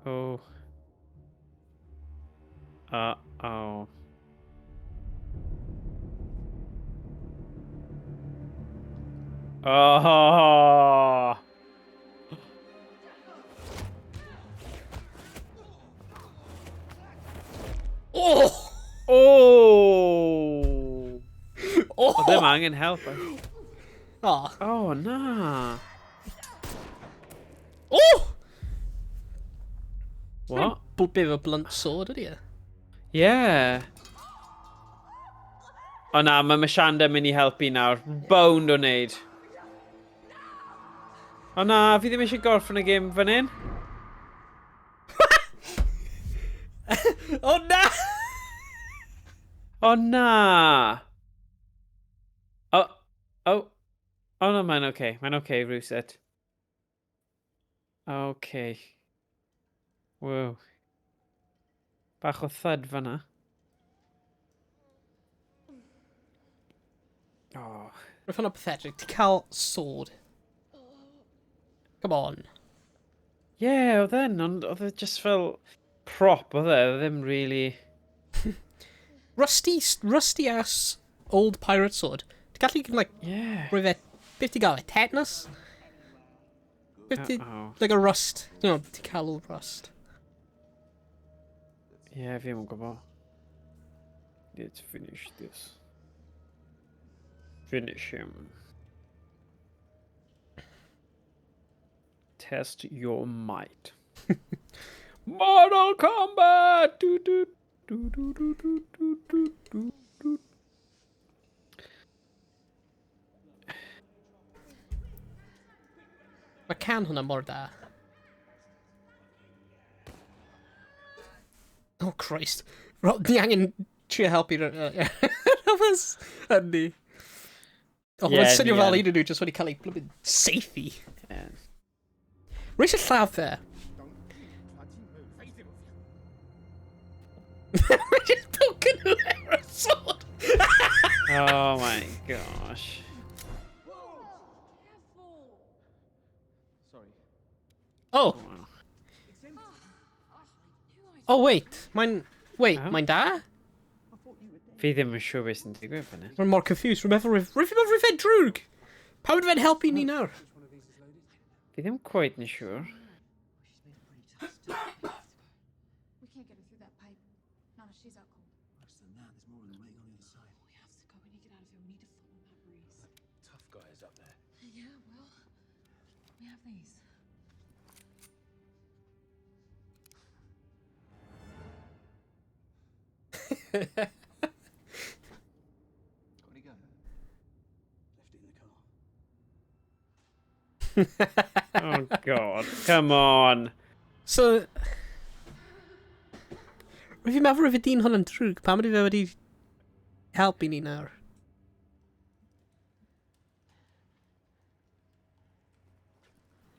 Oh. Uh-oh. Oh! Oh! Oh! Oh! Oedd ddim angen help. Oh. Oh, na. Oh! What? Bit of a blunt sword, ydy e? Yeah. O na, mae Mashanda mynd i helpu nawr. Bound o wneud. O na, fi ddim eisiau gorffen y gêm fan hyn. O na! O na! O, o, o no, mae'n oce. Mae'n oce, rhywsut. Okay. Wow. Bach o thud fanna. Oh. Rwy'n hwnna pathetic. Ti cael sword. Come on. Yeah, oedd e'n, ond oedd e just fel prop, oedd e, oedd e ddim really... Rusty, rusty ass old pirate sword. Ti gallu, like, yeah. rhoi fe, beth ti gael e, tetanus? Beth ti, Uh-oh. like a rust. No, ti cael old rust. Yeah, fi ddim yn gwybod. Let's finish this. Finish him. Test your might. Mortal Kombat! Du, du, du, du, du, du, du, du, du, du. Mae can hwnna mor da. Oh Christ. Rob, ni angen trio helpu rhywbeth yndi. Oh, Ie, mae'n swnio ni fel yn. un o'n nhw jyst wedi cael ei blwmyn seithi. Ie. Rwy eisiau lladd fe. Mae just poking nhw efo sword. Oh my gosh. Oh. Oh, wait. Mae'n... Wait, mae'n da? Fi ddim yn siŵr beth sy'n digwydd fan hyn. Rwy'n mor confused. Rwy'n meddwl rwy'n meddwl rwy'n fe'n drwg. Pam ydy fe'n helpu ni nawr? Fi ddim quite yn siŵr. We can't get her through that pipe. Not if she's out cold. Worse than that, there's more of them waiting on the other side. We have to go. We need to get out of here. We need to phone Matt Reese. Tough guys up there. Yeah, well, we have these. Got any gun? Left it in the car. Oh god, come on. So... Rwy'n fi'n meddwl rwy'n fe dyn hwn yn drwg. Pam ydy fe wedi helpu ni nawr?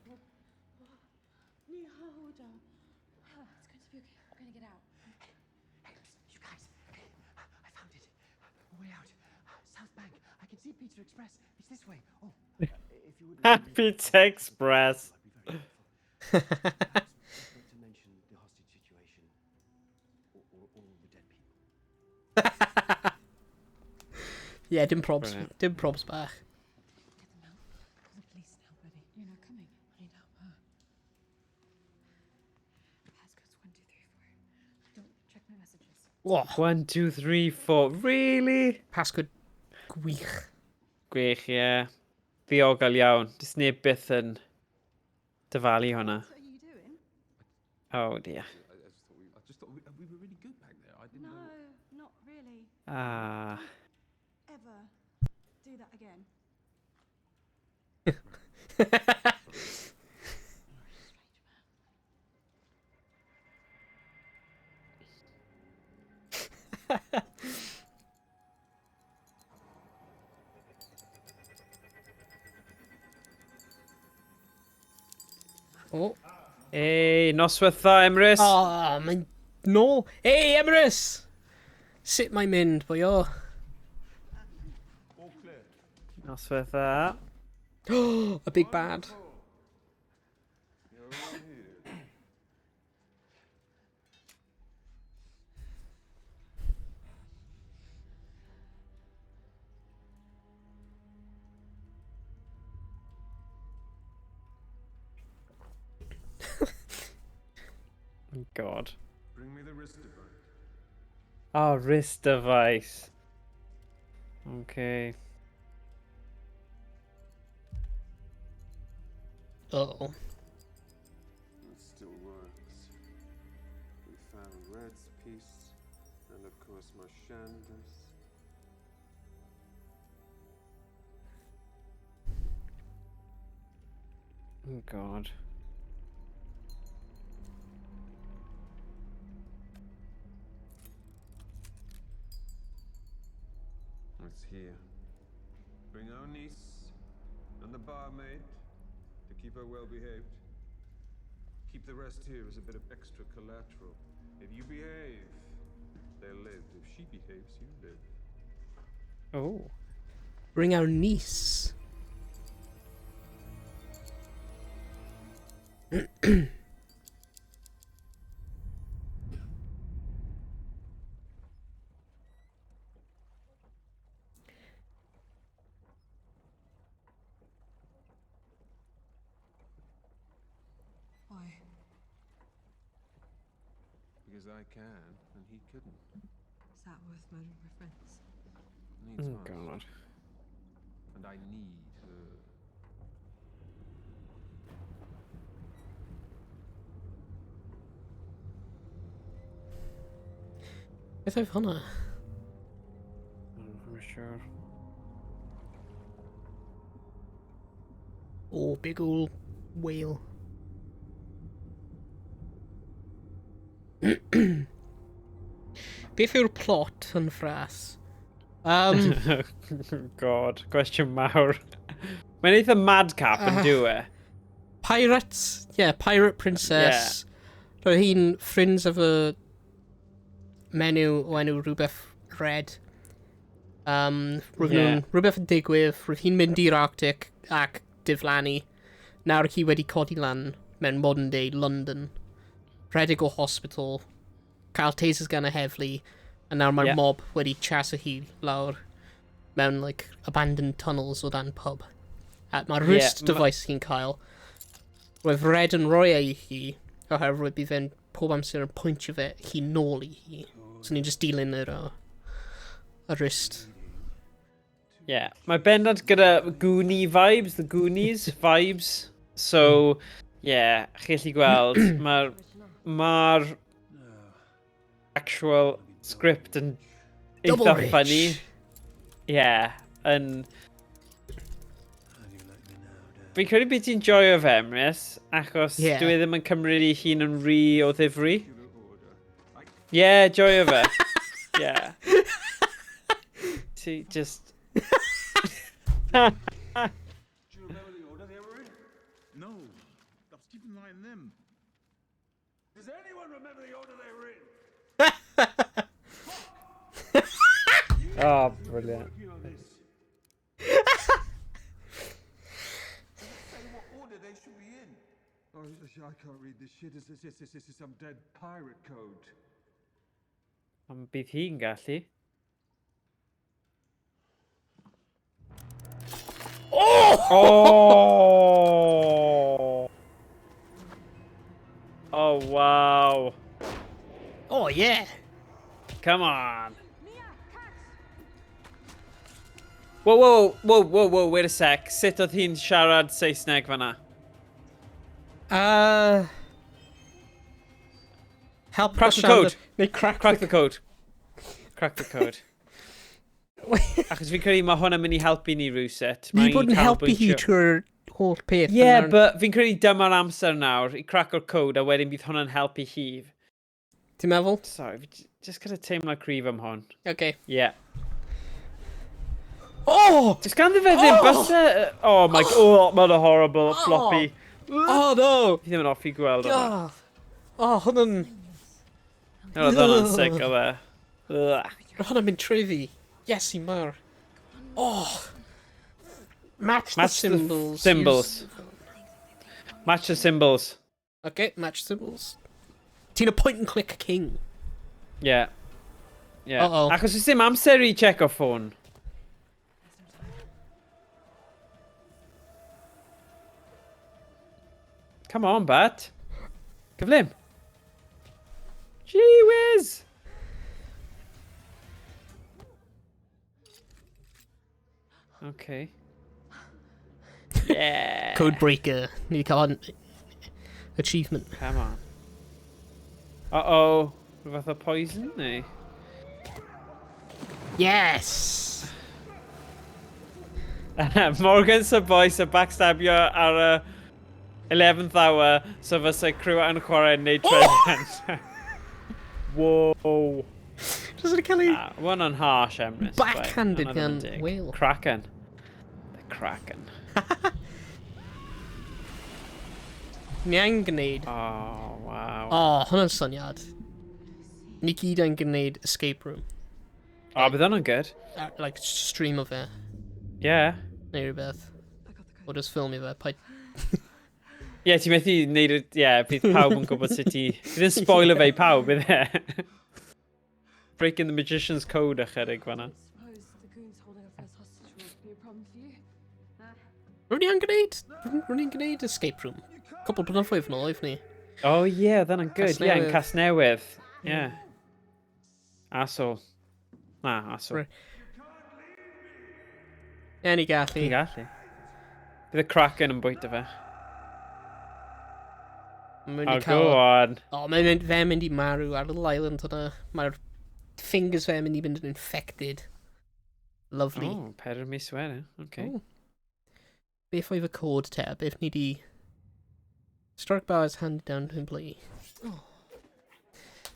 It's going to be okay. We're gonna get out. Hey, you guys. I found it. A way out. South Bank. I can see Pizza Express. It's this way. Oh, if you wouldn't mind Pizza Express. I'd be very grateful. Perhaps best not to mention the hostage situation or all the dead people. Yeah, dim probs. Brilliant. Dim probs bach. Get them out. Call the police now, buddy. You're not coming. I need help. Huh? Passcode's 1, 2, 3, 4. Don't check my messages. Oh, 1, 2, 3, 4. Really? Passcode gwych. Gwych, ie. Yeah. Ddiogel iawn. Does neb byth yn dyfalu hwnna. What are you doing? Oh dear. I just thought we were really good back there. I didn't No, know. not really. Ah. Ever do that again. Oh. Ei, noswaith dda, Emrys. Oh, mae'n nôl. Hey, Emrys! Sut mae'n mynd, boyo? Noswaith dda. A big bad. God. Bring me the wrist device. Oh, wrist device. Okay. Uh oh. It still works. We found Red's piece, and of course Marshanda's. Oh God. It's here. Bring our niece and the barmaid to keep her well behaved. Keep the rest here as a bit of extra collateral. If you behave, they'll live. If she behaves, you live. Oh. Bring our niece. Why? Because I can, and he couldn't. Is that worth murdering my friends? Needs Oh must. God. And I need her. Beth oedd hwnna? I'm sure. Oh, big ol' whale. Beth yw'r plot yn fras? God, cwestiwn mawr. Mae'n eitha madcap yn dyw e. Pirates, yeah, Pirate Princess. Yeah. Roedd hi'n ffrinds efo menyw o enw rhywbeth Red. Roedd yeah. nhw'n rhywbeth yn digwydd, roedd hi'n mynd i'r Arctic ac diflannu. Nawr hi wedi codi lan mewn modern day London. Rhedeg o hospital, cael tasers gan y heddlu, a nawr mae'r mob wedi chaso hi lawr mewn like, abandoned tunnels o dan pub. A mae'r wrist device hi'n cael, roedd Red yn rhoi e i hi, oherwydd bydd fe'n pob amser yn pwyntio fe hi nôl i hi. So ni'n just dilyn yr, y wrist. Yeah, mae bendant gyda Goonie vibes, the Goonies vibes. So, yeah, chi allu gweld, mae'r ma actual script yn Double eitha rich. funny. Yeah, yn... Fi'n credu byd ti'n joio fe, Emrys, achos dwi e ddim yn cymryd ei hun yn rhy o ddifri. Yeah, joio fe. Yeah. Ti just... Do you remember the order they were in? No. I was keeping an eye on them. Does anyone remember the order they were in? Oh, brilliant. Working on this. Does it say what order they should be in? Oh, I can't read this shit. This is some dead pirate code. Ond bydd hi'n gallu. Oh! Oh! Oh, wow. Oh, yeah. Come on. Whoa, whoa, whoa, whoa, whoa, wait a sec. Sut oedd hi'n siarad Saesneg fanna? Help Crack the Prashant- code. Neu crack, Crack the code. Crack the code. Achos fi'n credu mae hwnna'n mynd i helpu ni rhywsut. Ni Mae bod yn helpu hi canolbwyntio- trwy'r holl peth. Yeah, yna'n- but fi'n credu dyma'r amser nawr i cracko'r code a wedyn bydd hwnna'n helpu hi. Ti'n meddwl? Sorry, fi just gyda teimlad cryf am hwn. Okay. Yeah. Oh! Does ganddo fe ddim Oh! bysau... Oh my... Oh, mae'n horrible, floppy. Oh no! Fi ddim yn hoffi gweld hwnna. God. Oh, hwnna'n... No, oedd hwnna'n sick, oedd e. Ugh. Mae hwnna'n mynd trwy fi. Yes, i mawr. Oh! Match, Match the symbols. The symbols. Match the symbols. Okay, match symbols. Ti'n a point and click king. Yeah. Yeah. Uh-oh. Achos oes dim amser i check o ffôn. Come on, Bat. Gyflym. Gee whiz! Okay. Yeah. Code breaker. Ni wedi cael achievement. Come on. Uh-oh. Rhywbeth o poison, neu? Yes! Morgan sy boys y backstabio ar y 11th hour, so fysa crew yn chwarae neu treasure hunt. Whoa. Just yn cael ei... One on harsh, Emrys. Backhanded gan whale. Kraken. The Kraken. Ni angen gwneud... Oh, wow. Oh, hwnna'n syniad. Ni gyd yn gwneud escape room. Oh, bydd hwnna'n good. Like, stream o fe. Yeah. Neu rhywbeth. O just ffilmio fe. Paid... Ie, yeah, ti'n methu neud... Ie, yeah, bydd pawb yn gwybod sut i... Bydd yn spoiler fe i pawb, bydd e? Breaking the magician's code ychydig fan'na. Rwy'n ni yn gwneud... Rwy'n ni'n gwneud escape room. Cwpl blynyddoedd yn ôl, oedd ni. Oh yeah, oedd hwnna'n good. Yeah, yn Casnewydd. Yeah. Asshole. Na, asshole. Ie, ni gallu. Ni gallu. Bydd y Kraken yn bwyta fe. Mae'n Oh, go on. O, mae'n mynd, fe'n mynd i marw ar little island yna. Mae'r fingers fe'n mynd i fynd yn infected. Lovely. Oh, 4 mis wedyn. Okay. Oh. Beth oedd y cod te? Beth ni di... Strike bar is handed down to employee. Oh,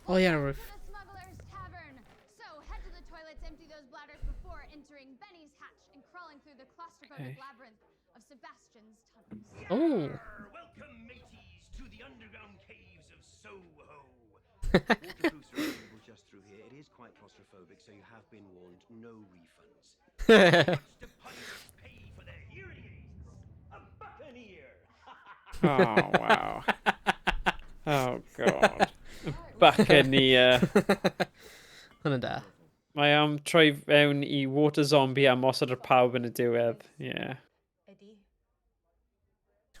oh yeah, rwyf... Smuggler's Tavern. So head to the toilets, empty those bladders before entering Benny's hatch and crawling through the claustrophobic Okay. labyrinth of Sebastian's tunnels. Oh. Welcome, mateys, to the underground caves of Soho. Waterproofs are available just through here. It is quite claustrophobic, so you have been warned. No refunds. Watch the pirates pay for their hearing aids. A buccaneer. Oh, wow. Oh, God. Buccaneer. Hwna'n da. Mae am troi fewn i water zombie a mosod ar pawb yn y diwedd. Yeah.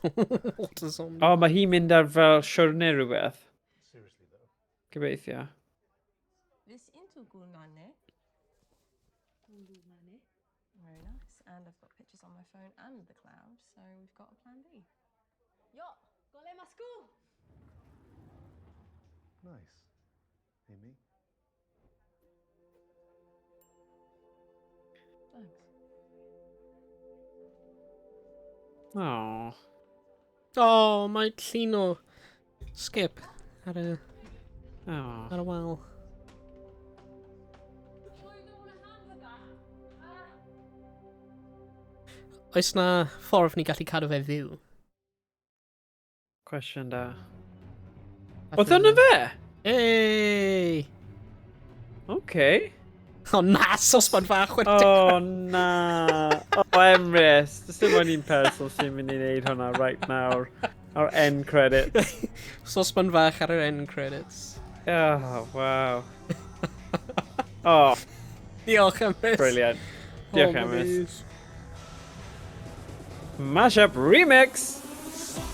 Water zombie. O, oh, mae hi'n mynd ar fel siwrne rhywbeth. Gobeithio. This into Gulnane. Gulnane. Very nice. And I've got pictures on my phone and the cloud, so we've got a plan B. Yo, gole masku. Nice. Amy? Thanks. Oh. Oh, mae llun o Skip ar y... Oh. Ar y wal. Oes na ffordd ni gallu cadw fe fyw? Cwestiwn da. Oedd hwnna fe? Hey! Okay. O na, sosban fach wedi Oh na. Oh Emrys. Does dim ond un person sy'n mynd i wneud hwnna right nawr. Our end credits. Sosban fach ar yr end credits. Oh, wow. Oh. Diolch, Emrys. Brilliant. Diolch, Oh, my Emrys. days. Mashup remix!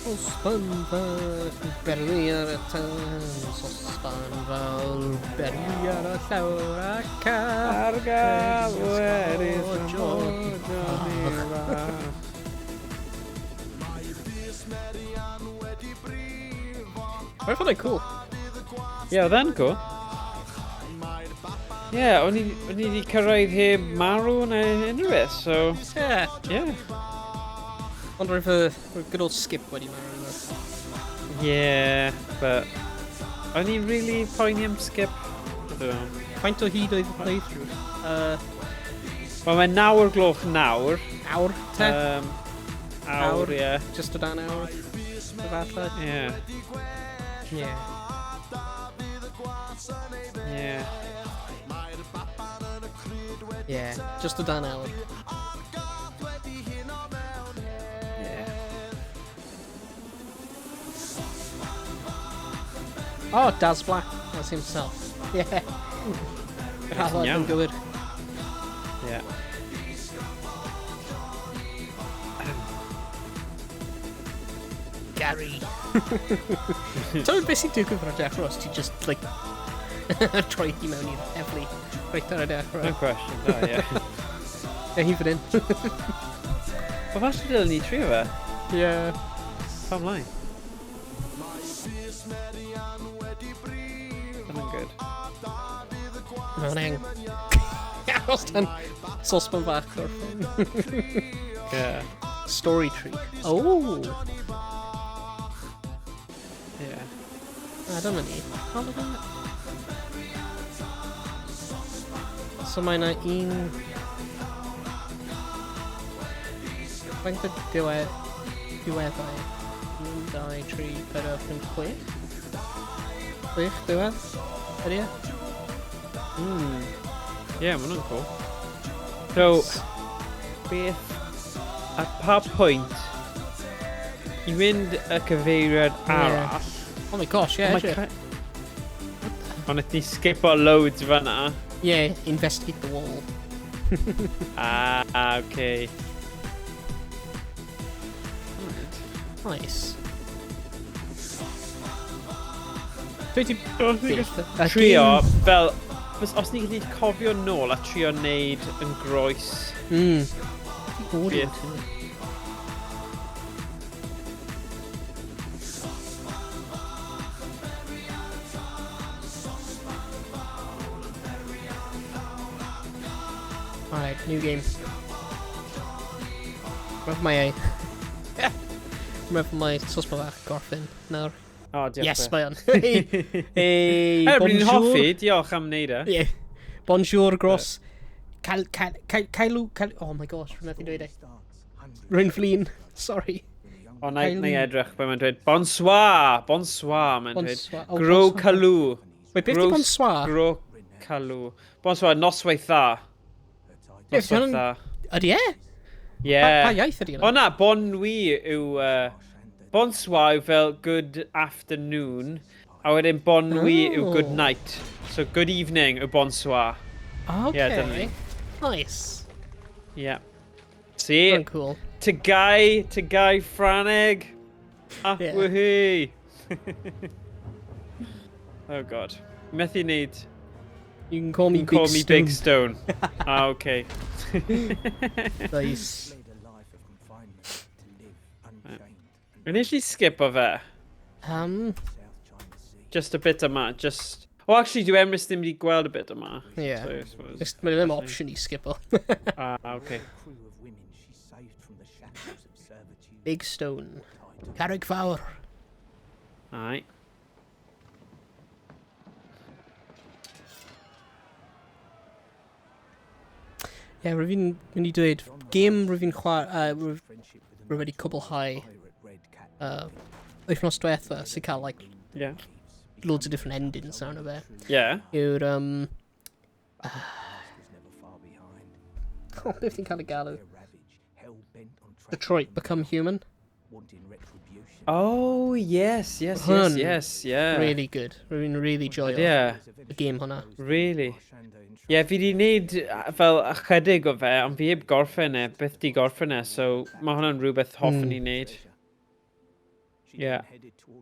Sosban fach, berwi ar y tân, sosban fawr, berwi ar y llawr ac ar gael wedi Mae'n ffynnu cool. Ie, oedd e'n cool. Ie, o'n i wedi cyrraedd heb marw neu unrhyw beth, so... Yeah. Yeah. Ond roedd y roedd good old Skip wedi marw. though. Yeah, but... O'n i'n really poeni am Skip. I don't know. Faint o hyd oedd y playthrough? Wel, mae'n 9 o'r gloch nawr. Awr, te? Awr, ie. Just o dan awr. Efallai. Ie. Yeah. Ie. Just o dan awr. Yeah. Oh, Daz Black. That's himself. Yeah. Yr alwad yn gywir. Yeah. Gary. Ti'n beth sy'n digwydd ar y dechrau os ti just, like, troi hi mewn i'r heddlu reit ar y dechrau. No question, da, ie. Ie, hi fan hyn. Wel, falle dylen ni trio fe. Ie. Pam lai? Dyna'n good. Mae'n eng. Aros tan sosban fach o'r ffilm. Yeah. Story tree. Oh! Yeah. A dyma ni. Oh, look at that. So mae yna un... Faint o diweddau? 1, 2, 3, 4, 5, 6? 6 diwedd? Ydy e? Yeah, mae hwnna'n cool. So, beth... At pa pwynt i fynd y cyfeiriad arall... Oh my gosh, yeah, Oh my edrych. Ond nath ni skipo loads fan'na. Yeah, investigate the wall. Ah, okay. Nice. Dwi ti byth y Trio, game- fel, os ni'n gallu cofio nôl a trio neud yn groes. Audio Beth? too. Alright, new game. Rwyf mae ei... Rwyf mae sosba fach gorffen nawr. O, diolch. Yes, byth. mae o'n. Hey, hey, Er, fi'n bonjour. hoffi, diolch am wneud e. Yeah. Bonjour, gros. Cal, cal, cal, Cailw, cal, oh my gosh, rwy'n methu dweud e. Rwy'n flin, sorry. O, na i edrych be mae'n dweud. Bonsoir! Bonsoir, mae'n dweud. Bonsoir. Oh, Gro bonsoir. Calw. Wait, beth di bonsoir? Gro Calw. Bonsoir, noswaith dda. Ie, Noswaith hwnna'n- dda. Ydy e? Ie. Pa iaith ydy hwnna? O na, bon nuit yw... Bonsoir yw fel good afternoon. A wedyn bon nuit yw good Oh. night. So good evening yw bonsoir. Okay. Yeah, dyna ni. Nice. Yeah. See? Hwnna'n cool. To Guy Ffrangeg. Ah, Yeah. woohoo. Oh god. Methu wneud. You can call me You can call Big me Stone. Big Stone. Ah, okay. Nice. Fled a life of confinement to live unchained Wnes i skipo fe. Just a bit yma, just... Oh, actually, dwi Emrys ddim wedi gweld y bit yma. Yeah. So, I suppose. Mae ddim option i skipo. Ah, okay. Crew of women she saved from the shackles of servitude. Big Stone. Carreg Fawr. Aye. Ie, yeah, rwyf fi'n mynd i dweud, gêm rwyf fi'n chwarae, rwyf wedi cwblhau wythnos diwetha sy'n cael, like, loads of different endings arno fe. Yw'r, oh, beth ti'n cael ei galw? Detroit Become Human. Oh, yes, Hwn, yes. Really good. Rwy'n really joio y gêm hwnna. Really? Ie, yeah, fi di wneud fel ychydig o fe, ond fi heb gorffen e, byth di gorffen e, so mae hwnna'n rhywbeth hoffwn i wneud. Yeah.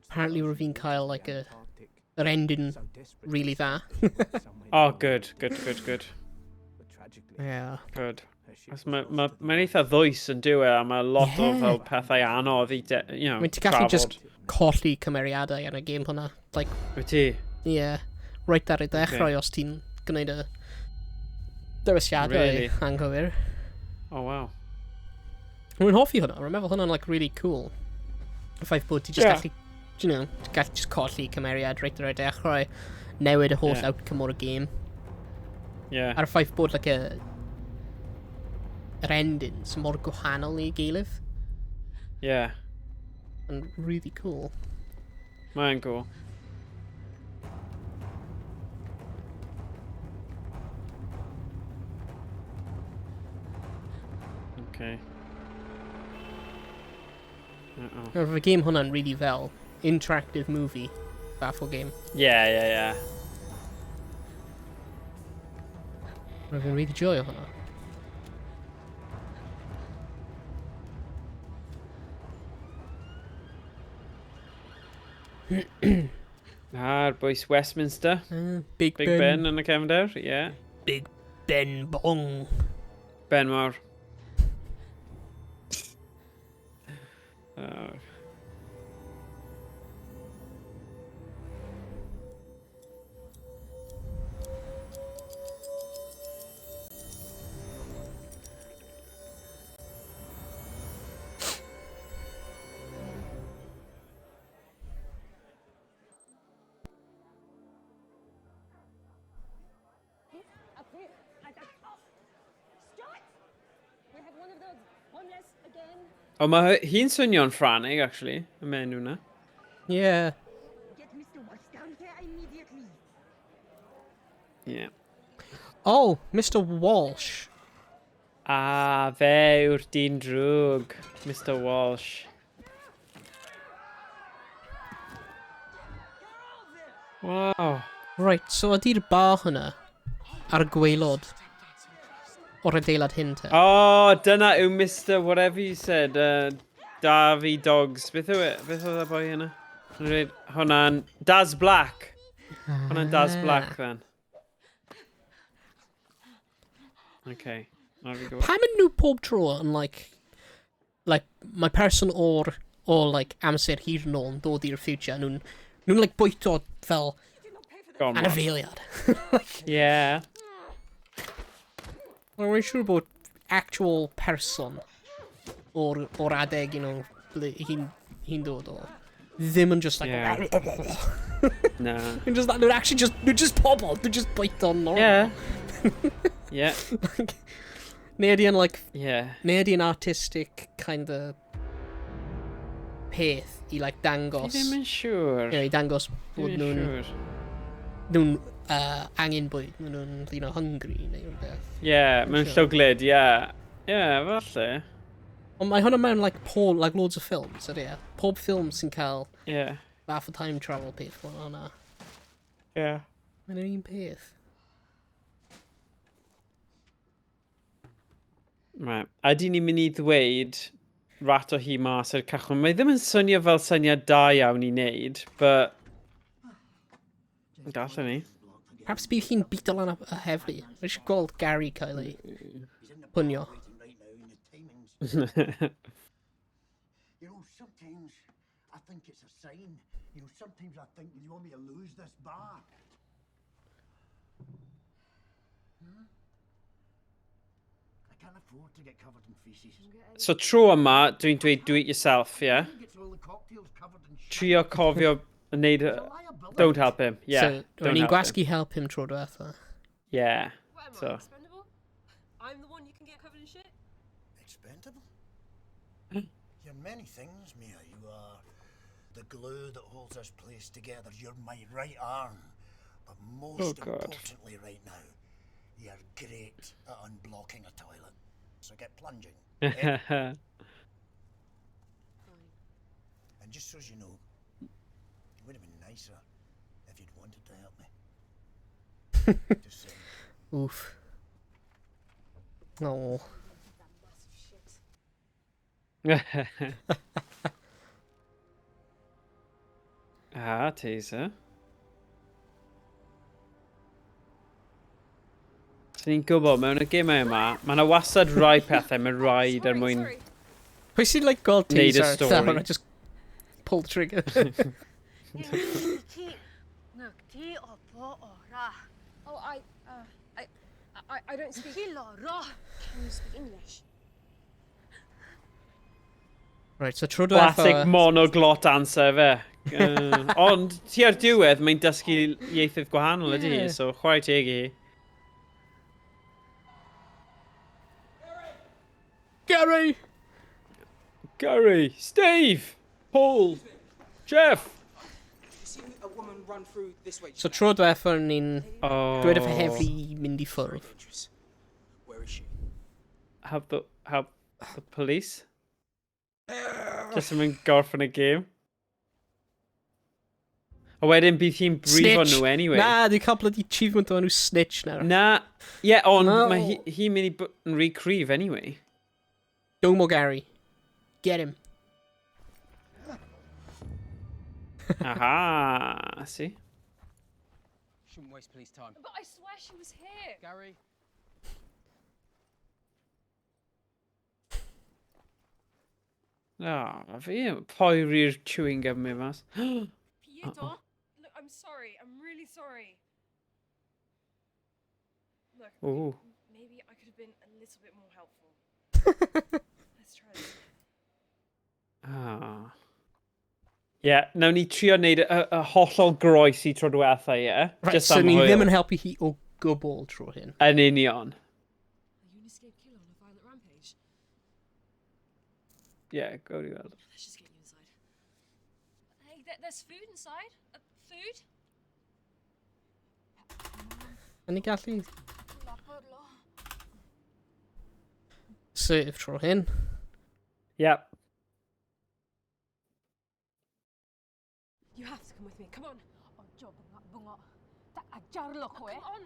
Apparently rwyf fi'n cael, like, yr ending really dda. Oh, good. Yeah. Good. Mae'n ma eitha ddwys yn dyw e, a mae lot o fel pethau anodd i, I mean, ti'n gallu just trafod. colli cymeriadau yn y gêm hwnna. Like, Wyt ti? Yeah. Right ar y dechrau os ti'n gwneud y dewisiadau Really? anghywir. Oh, wow. Rwy'n hoffi hwnna. Rwy'n meddwl hwnna'n like, really cool. Y ffaith bod ti just gallu, ti'n gallu just colli cymeriad reit ar y dechrau, newid y holl outcome o'r gêm. A'r ffaith bod like, yr endings mor gwahanol i gilydd. Yn really cool. Mae'n cool. Okay. Uh-oh. Roedd y game hwnna'n really fel interactive movie fath o game. Yeah. Roedd fi'n really joio hwnna. A'r boys Westminster. Big, Big Ben. Ben yn y cefndir, yeah. Big Ben Bong. Ben mawr. Oh. O, mae hi'n swnio'n Ffranig, actually, y menyw na. Yeah. Yeah. Oh, Mr Walsh. Ah, fe yw'r dyn drwg, Mr Walsh. Wow. Right, so ydy'r bar hwnna ar y gwaelod o'r adeilad hyn te? Oh, dyna yw Mr whatever you said, Davy Dogs. Beth yw e? Beth oedd y boi yna? Hwnna'n Daz Black. Hwnna'n Daz Black, then. Okay. Pam yn nhw pob tro yn like, mae person o'r, o, like, amser hir nôl yn dod i'r future, nhw'n like, bwyto fel anifeiliad. Like, Yeah. Mae'n siŵr bod actual person o'r adeg, ble hi'n dod o. Ddim yn just like... Yeah. Na. Nhw'n just, nhw'n actually just, nhw'n just pobl, nhw'n just bwyto normal. Yeah. Yeah. Like, neu ydy yn, like, Yeah. neu ydy yn artistic kind of peth i, like, dangos... Fi ddim yn siŵr. You know, i dangos bod Ddim yn nhw'n... siŵr. Nhw'n angen bwyd, nhw'n, hungry neu rhywbeth. Yeah, mewn Sure. llwglyd, yeah. Yeah, falle. Ond mae hwnna mewn, like, pob, like, loads of films, ydy e? Pob ffilm sy'n cael Yeah. fath o time travel peth fel hwnna. Yeah. Mae'n yr un peth. Right. A dyn ni'n mynd i ddweud rat o hi mas ar cychwyn. Mae ddim yn swnio fel syniad da iawn i wneud, but... Gallwn ni. Perhaps bydd hi'n bito lan y heddlu. Mae eisiau gweld Gary cael ei pwnio. You know, sometimes I think it's a sign. You know, sometimes I think you want me to lose this bar. Hmm? I can't afford to get covered in feces. So tro yma, dwi'n dweud do it yourself, yeah? Trio cofio yn neud... Don't help him, yeah. So, don't o'n i'n help him. gwasgu help him tro diwetha. Yeah. What am I, So. expendable? I'm the one you can get covered in shit? Expendable? You're many things, Mia. You are the glue that holds this place together. You're my right arm. But most Oh, God. importantly right now, you're great at unblocking a toilet. So get plunging. Eh? And just so as you know, it would have been nicer if you'd wanted to help me. Just saying. Oof. Oh. Ah, taser. So ni'n gwybod, mewn y gemau yma, mae yna wastad rai pethau mae'n rhaid er mwyn... Pwy sy'n like gweld Neud y taser stori. llaw a just pull the trigger? Oh, I don't speak... Can you speak English? Right, so tro diwetha... Classic monoglot answer fe. Ond, ti ar diwedd, mae'n dysgu ieithoedd gwahanol ydy hi, Yeah. so chwarae teg i hi. Gary! Gary! Steve! Paul! Jeff! Seen a woman run through this way. So tro diwetha o'n i'n Oh. dweud wrth y heddlu i mynd i ffwrdd. Where is she? Help the, help, The police. Just yn mynd gorffen y game. A wedyn bydd hi'n brifo nhw anyway. Na, dwi'n cael bloody achievement o enw Snitch nawr. Na, ie, yeah, ond no. mae hi'n hi mynd i bod yn rhy cryf anyway. Domo Gary. Get him. Aha, see? Shouldn't waste police time. But I swear she was here. Gary. Oh, fi poeri'r chewing gum mi mas. Pietro, look, I'm sorry. I'm really sorry. Look, Ooh. maybe I could have been a little bit more helpful. Let's try this. Ah. Ie, yeah, nawn ni trio wneud y, y hollol groes i tro diwetha, ie? Yeah? Right, Just so am ni hwyl. ddim yn helpu hi o gwbl tro hyn. Yn union. Are you an escaped killer on a violent rampage? Ie, yeah, go i weld. Let's just get you inside. Hey, there, there's food inside. Food? Yn ni gallu serve tro hyn. Yep. You have to come with me. Come on. Ojo bengak-bengok. Tak ajar lo kowe. Come on.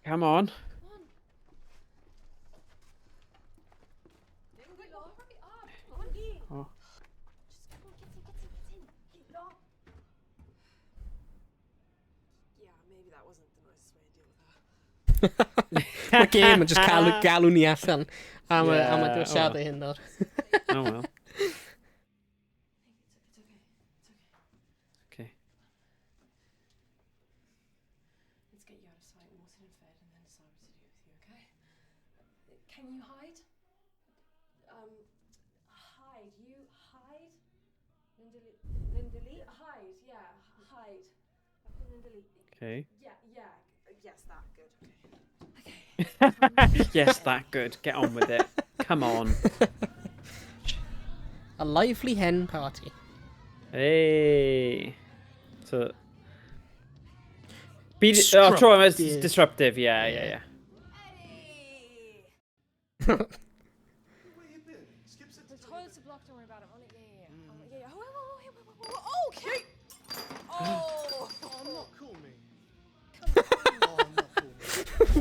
Come on. Come on. Hurry up. Come on. Oh. Just come on, get in, get in, get in. Yeah, maybe that wasn't the nicest way to deal with her. Mae'r gêm yn just cael, galw ni allan am, yeah, am y Yeah, dewisiadau oh hyn nawr. Oh well. It's okay. It's okay. Okay. Let's get you out of sight, watered and fed, and then decide what to do with you, okay? Can you hide? Hide. You hide? Linda Lee. Linda Lee? Hide, yeah. Hide. Linda Lee. Okay. Yeah, yeah. Yes, that. Good. Okay. Yes, that good. Get on with it. Come on. A lively hen party. Hey. So. Be oh, tro yma is Disruptive. disruptive. Yeah, yeah, yeah. The toilets are blocked, don't worry about it. On it, yeah, yeah, yeah. On it, yeah, yeah. Oh, wait, wait, wait, wait, wait, wait. Oh, okay. Oh! Oh, not cool, me.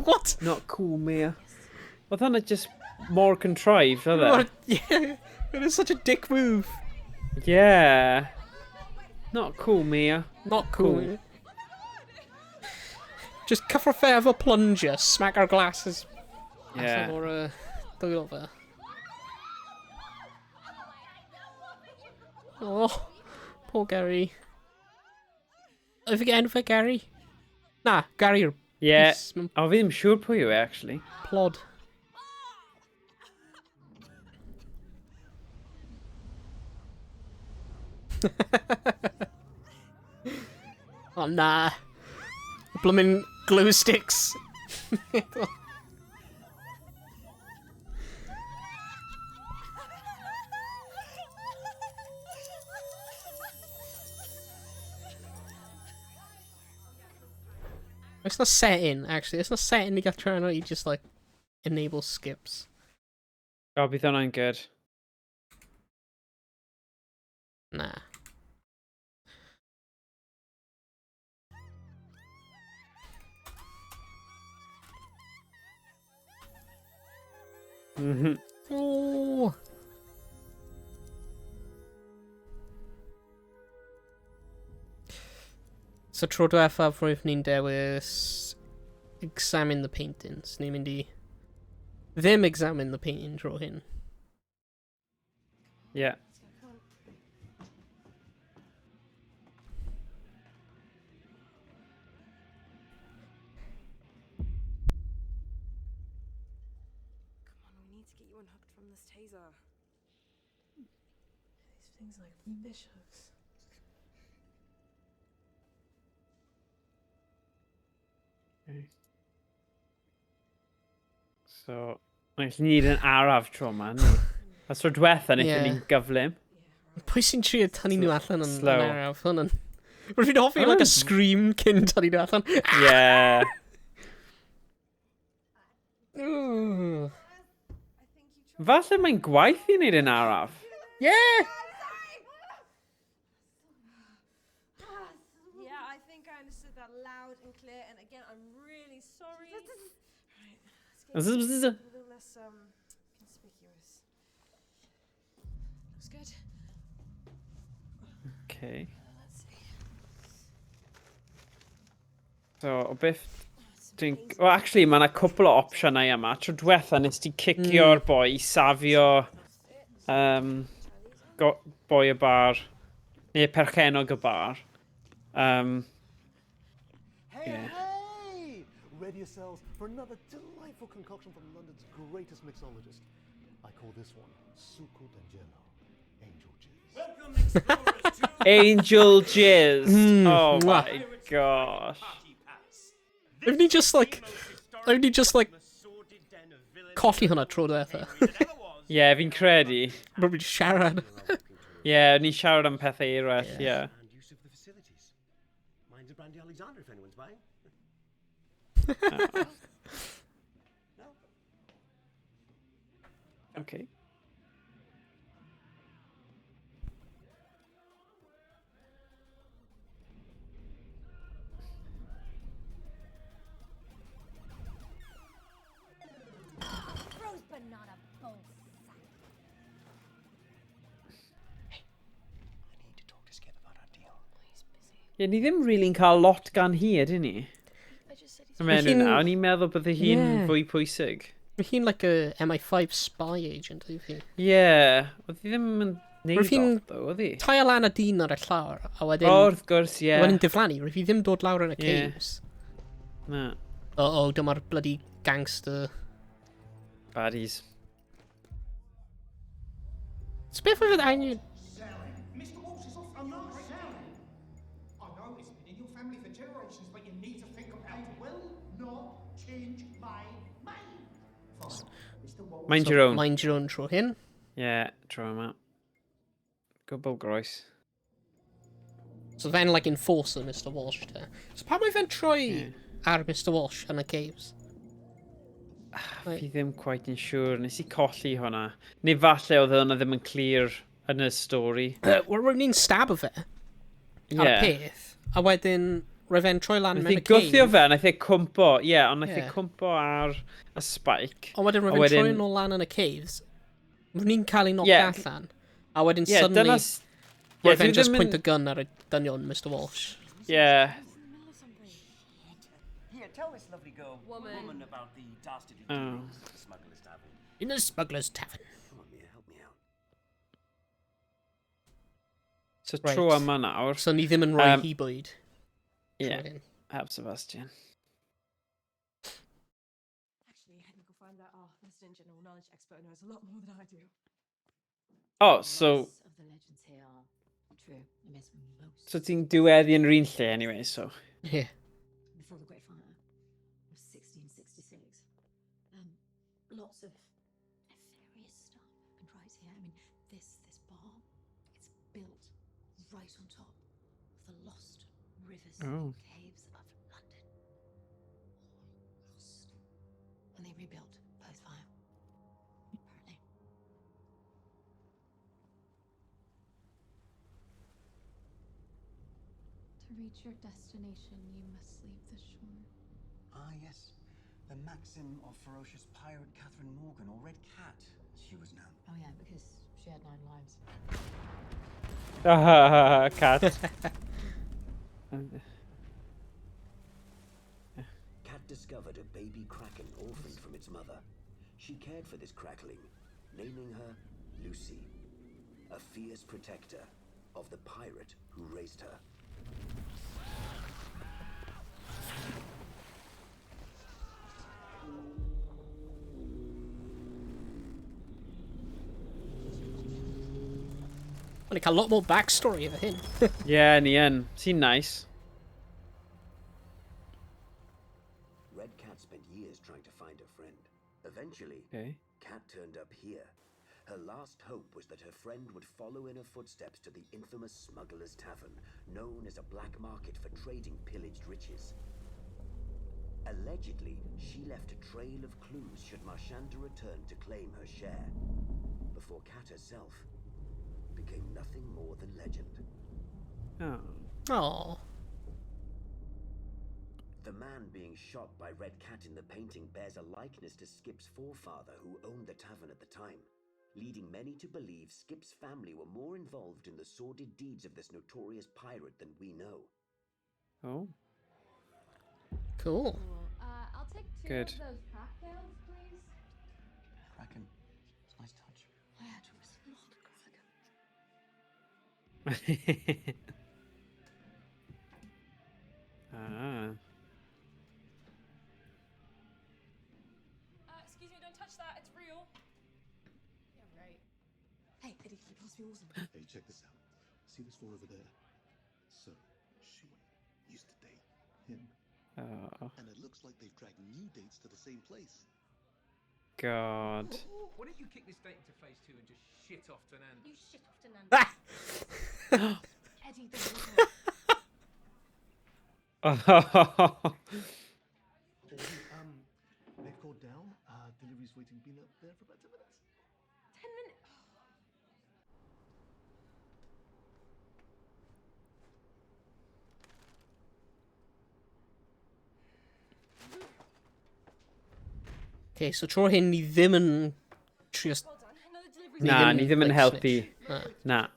What? Not cool, Mia. Oedd hwnna just more contrived, oedd e? What? Yeah, it is such a dick move. Yeah. Not cool, Mia. Not cool. Cool. Just cyffro fe efo plunger, smack our glasses Yeah. allan o'r dwylo fe. Oh, poor Gary. If again for Gary? Na, Gary yw'r Yeah. Yes, ma'n O, fi ddim siŵr pwy yw e, actually. plod. Oh na. Bloomin' glue sticks. It's not set in, actually. It's not set in i gael try i just, like, enable skips. O, bydd hwnna'n good. Na. Oh. So tro diwethaf roedd ni'n dewis examine the paintings. Ni'n mynd i ddim examine the painting tro hyn. Yeah. Come on, we need to get you unhooked from this taser. These things like fish hooks. Okay. So, mae'n gallu neud yn araf tro yma, ni. A tro diwetha, wnaethon Yeah. ni'n gyflym. Pwy sy'n trio tynnu nhw allan yn, Slow. yn araf? Hwn yn... Rwy'n fi'n hoffi like a scream cyn tynnu nhw allan. Yeah. Ooh. Falle mae'n gwaith i wneud yn araf. Yeah! Yeah, I think I understood that loud and clear. And again, I'm really sorry. Right, let's get this a little less conspicuous. Looks good. Okay. Let's see. So, o beth dwi'n... Well, actually, mae yna cwpl o opsiynau yma. Tro diwetha, nes ti cicio'r boi i safio boi y bar, neu perchenog y bar. Hey, Yeah. hey! Ready yourselves for another delightful concoction from London's greatest mixologist. I call this one Succo d'Angelo, Angel Jizz. Welcome, explorers, to Angel Jizz. Oh Mwah. my gosh. Rwy'n ni just like colli hwnna tro diwetha. Ie, yeah, fi'n credu. Rwy'n ni siarad. Ie, yeah, ni'n siarad am pethau eraill, ie. Yeah. And use of the facilities. Mine's a Brandy Alexander if anyone's buying. No? Okay. Froze banana bull sack. I need to talk to Skip about our deal. He's busy. Ie, ni ddim really'n cael lot gan hi, ydyn ni? I just said he's Yn meddwl Hi'n- na, o'n i'n meddwl bydde hi'n fwy pwysig. Mae hi'n like a MI5 spy agent, yw hi. Ie, yeah, oedd hi ddim yn neud Roedd hi'n lot, though, oedd hi? Taio lan y dyn ar y llawr, a wedyn... O, wrth gwrs, ie. Wedyn diflannu, roedd hi ddim dod lawr yn y caves. Na. Oh, dyma'r bloody gangster. Baddies. So beth oedd angen... Mr. Walsh is off. I'm not selling. I know it's been in your family for generations, but you need to think about I will not change my mind. Fine. Mr. Walsh. Mind your own. Mind your own tro hyn. Ie, yeah, tro yma. Gwbl groes. So fe'n like enforcer Mr Walsh te. So pam mae fe'n troi ar Mr Walsh yn y caves? Fi ddim quite yn siŵr. Nes i colli hwnna. Neu falle oedd hwnna ddim yn clir yn y stori. Wel, roedd ni'n stab o fe. Ar y peth. A wedyn, roedd fe'n troi lan Nath mewn i y gwthio cave. fe, nath i cwmpo, ie, yeah, ond nath i Ie. cwmpo ar y spike. Ond wedyn A roedd fe'n troi nôl lan yn y caves. Roedd ni'n cael ei knock allan. A wedyn Ie, suddenly, dyna ie, roedd dwi fe'n just ddim yn- point a gun ar y dynion Mr Walsh. Ie. Here, tell this lovely girl Woman. about the dastardly Oh. dealings at the Smuggler's Tavern. In the Smuggler's Tavern. Come on, Mia, help me out. So Right. tro yma nawr. So ni ddim yn rhoi hi bwyd. Ie, Tro hyn. help Sebastian. Actually, I think we'll find that our resident general knowledge expert knows a lot more than I do. Oh, so... Lots of the legends here are true. I miss most. So ti'n diweddu yn yr un lle anyway, so... Yeah. Before the Great Fire of 1666. Lots of nefarious stuff happened right here. I mean, this bar, it's built right on top of the lost rivers and caves of London. All lost. And they rebuilt post-fire, apparently. To reach your destination, you must leave the shore. Ah, yes. The maxim of ferocious pirate Catherine Morgan, or Red Cat, as she was known. Oh yeah, because she had 9 lives. Cat. Cat discovered a baby kraken orphaned from its mother. She cared for this crackling, naming her Lucy, a fierce protector of the pirate who raised her. Mae'n cael lot more backstory efo hyn. Ie, ni yn. Sy'n nice. Red Cat spent years trying to find her friend. Eventually, Okay. Cat turned up here. Her last hope was that her friend would follow in her footsteps to the infamous Smuggler's Tavern, known as a black market for trading pillaged riches. Allegedly, she left a trail of clues should Marchanda return to claim her share, before Cat herself became nothing more than legend. Oh. Aww. The man being shot by Red Cat in the painting bears a likeness to Skip's forefather who owned the tavern at the time, leading many to believe Skip's family were more involved in the sordid deeds of this notorious pirate than we know. Oh. Cool. I'll take two Good. of those cocktails, please. Kraken. It's a nice touch. Glad it was not Kraken. Ah. Excuse me, don't touch that. It's real. Yeah, right. Hey, Eddie, can you pass me yours? Hey, check this out. See this door over there? So, she used to date him. Oh. And it looks like they've dragged new dates to the same place. God. Why don't you kick this date into phase 2 and just shit off to Nando's? You shit off to Nando's. Eddie, the water. Oh. They've called down. Delivery's waiting. Been up there for about 10 minutes. 10 minutes. Okay, so tro hyn ni ddim yn trio... Na, ni ddim yn like, helpu. snitch. Na. Na.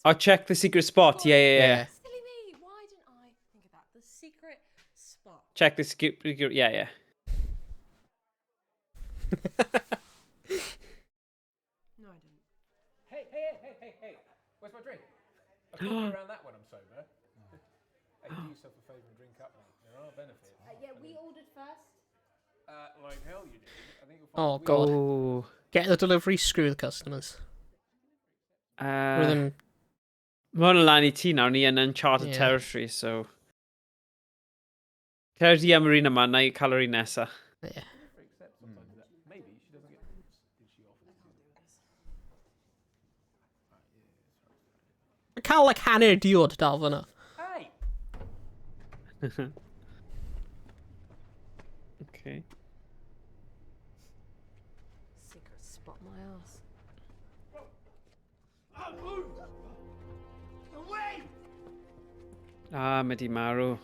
Oh, check the secret spot. Yeah. Silly me. Why didn't I think of that? The secret spot. Check the secret. Yeah. No, I didn't. Hey, hey, hey, hey, hey. Where's my drink? I can't go around that when I'm sober. Hey, do yourself a favour and drink up, mate. There are benefits. Yeah, we ordered first. Like hell you did. I think you'll find Oh, we- God. Oh. Get the delivery, screw the customers. Rydyn... Mae hwn yn lan i ti nawr, ni yn uncharted Yeah. territory, so... Cer di am yr un yma, na i cael yr un nesa. Yeah. Maybe she doesn't get. Did she offer to do that? Cael, like, hanner diod dal fyna. Hey! Okay. Secret spot my ass. Away! Ah, mae di marw.